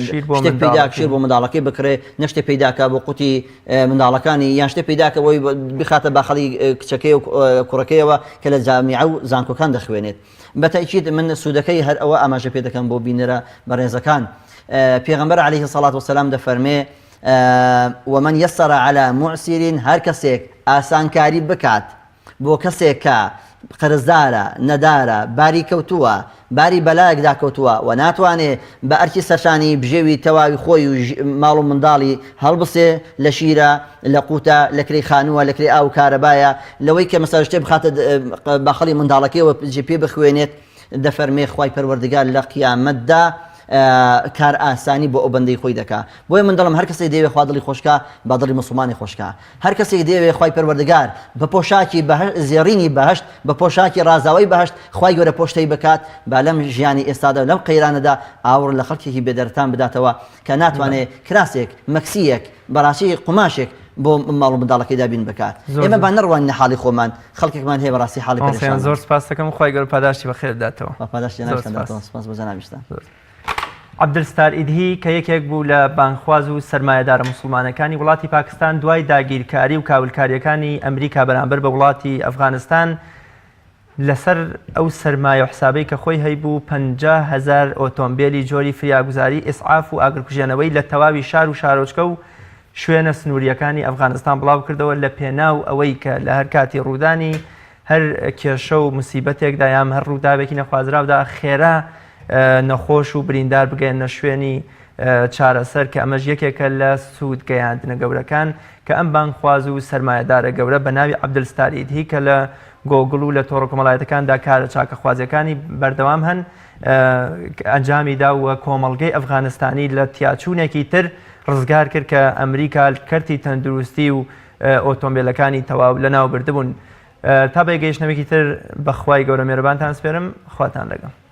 شیر بۆ شتێک پەیدا منداڵەکەی. شیر بۆ منداڵەکەی بکڕێ نە شتێک پەیدا کا بۆ قوتی منداڵەکانی یان شتێک پەیدا کە بۆی بخاتە باخەڵی کچەکەی و کوڕەکەیەوە کە لە جامیعە و زانکۆکان دەخوێنێت بە تەئکید من سوودەکەی هەر ئەوە ئاماژە پێ دەکەم بۆ بینەرە بەڕێزەکان پێغەمبەر عەلەیهی سەڵات وسەلام دەفەرمێ ومن یسر علی معسر هەر کەسێک ئاسانکاری بکات بۆ کەسێک کە قەرزدارە، نەدارە، باری کەوتووە، باری بەلایەکدا کەوتووە و ناتوانێ بە ئەرکی سەرشانی بژێوی تەواوی خۆی و ماڵ و منداڵی هەڵبسێ لە شیرە، لە قوتە، لە کرێی خانووە، لە کرێی ئاو و کارەبایە، لەوەی کە مەسەلەن شتێ بخاتە باخەڵی منداڵەکەیەوە پێ بخوێنێت، دەفەرمێ خوای پەروەردگار لە قیامەتدا کارئاسانی بۆ ئەو بەندەی خۆی دەکا بۆیە من دەڵێم هەر کەسێک دەیەوێ خوا دڵی خۆشکا با دڵی موسڵمانی خۆشکا هەر کەسێک دەیەوێ خوای پەروەردگار بە پۆشاکی زێڕینی بەهەشت بە پۆشاکی ڕازاوەی بەهەشت خوای گەورە پۆشتەی بکات با لەم ژیانی ئێستادا و لەم قەیرانەدا ئاوڕ لە خەڵکێکی بێدەرەتان بداتەوە کە ناتوانێ کراسێک مەکسییەک بەڕاستی قوماشێک بۆ ماڵ و منداڵەکەی دابین بکات ئێمە با نەڕوانینە حاڵی خۆمان خەڵکێکمان هەیە بەڕاستی حاڵی مامۆستا گیان پەرێشانە. زۆر سپاست دەکەم خوای گەورە پاداشتی بەخێر بداتەوە. خوا پاداشتی زۆر جەنابیشتان سپاس. داتەوە سپاس بۆ جەنابیشتان. زۆر. عەبدولستار ئیدهی کە یەکێک بوو لە بانگخواز و سەرمایەدارە موسڵمانەکانی وڵاتی پاکستان دوای داگیرکاری و کاولکارییەکانی ئەمریکا بەرامبەر بە وڵاتی ئەفغانستان لەسەر ئەو سەرمایە و حسابەی کە خۆی هەیبوو 50,000 ئۆتۆمبێلی جۆری فریاگوزاری ئیسعاف و ئاگرکوژێنەوەی لە تەواوی شار و شارۆچکە و شوێنە سنوورییەکانی ئەفغانستان بڵاوکردەوە لە پێناو ئەوەی کە لە هەر کاتی ڕوودانی هەر کێشە و مسیبەتێکدا یان هەر ڕووداوێکی نەخوازراودا خێرا نەخۆش و بریندار بگەیەننە شوێنی چارەسەر کە ئەمەش یەکێکە لە سوود گەیاندنە گەورەکان کە ئەم بانگخواز و سەرمایەدارە گەورە بە ناوی عەبدولستار ئیدهی کە لە گۆگڵ و لە تۆڕە کۆمەڵایەتەکاندا کارە چاکەخوازیەکانی بەردەوام هەن ئەنجامی دا و کۆمەڵگەی ئەفغانستانی لە تیاچوونێکی تر ڕزگار کرد کە ئەمریکا کەرتی تەندروستی و ئۆتۆمبیلەکانی تەواو لەناو بردبوون. تا بە گەیشتنەوەیەکی تر بە خوای گەورە مێرەبانتان سپێرم خواتان لەگەڵ.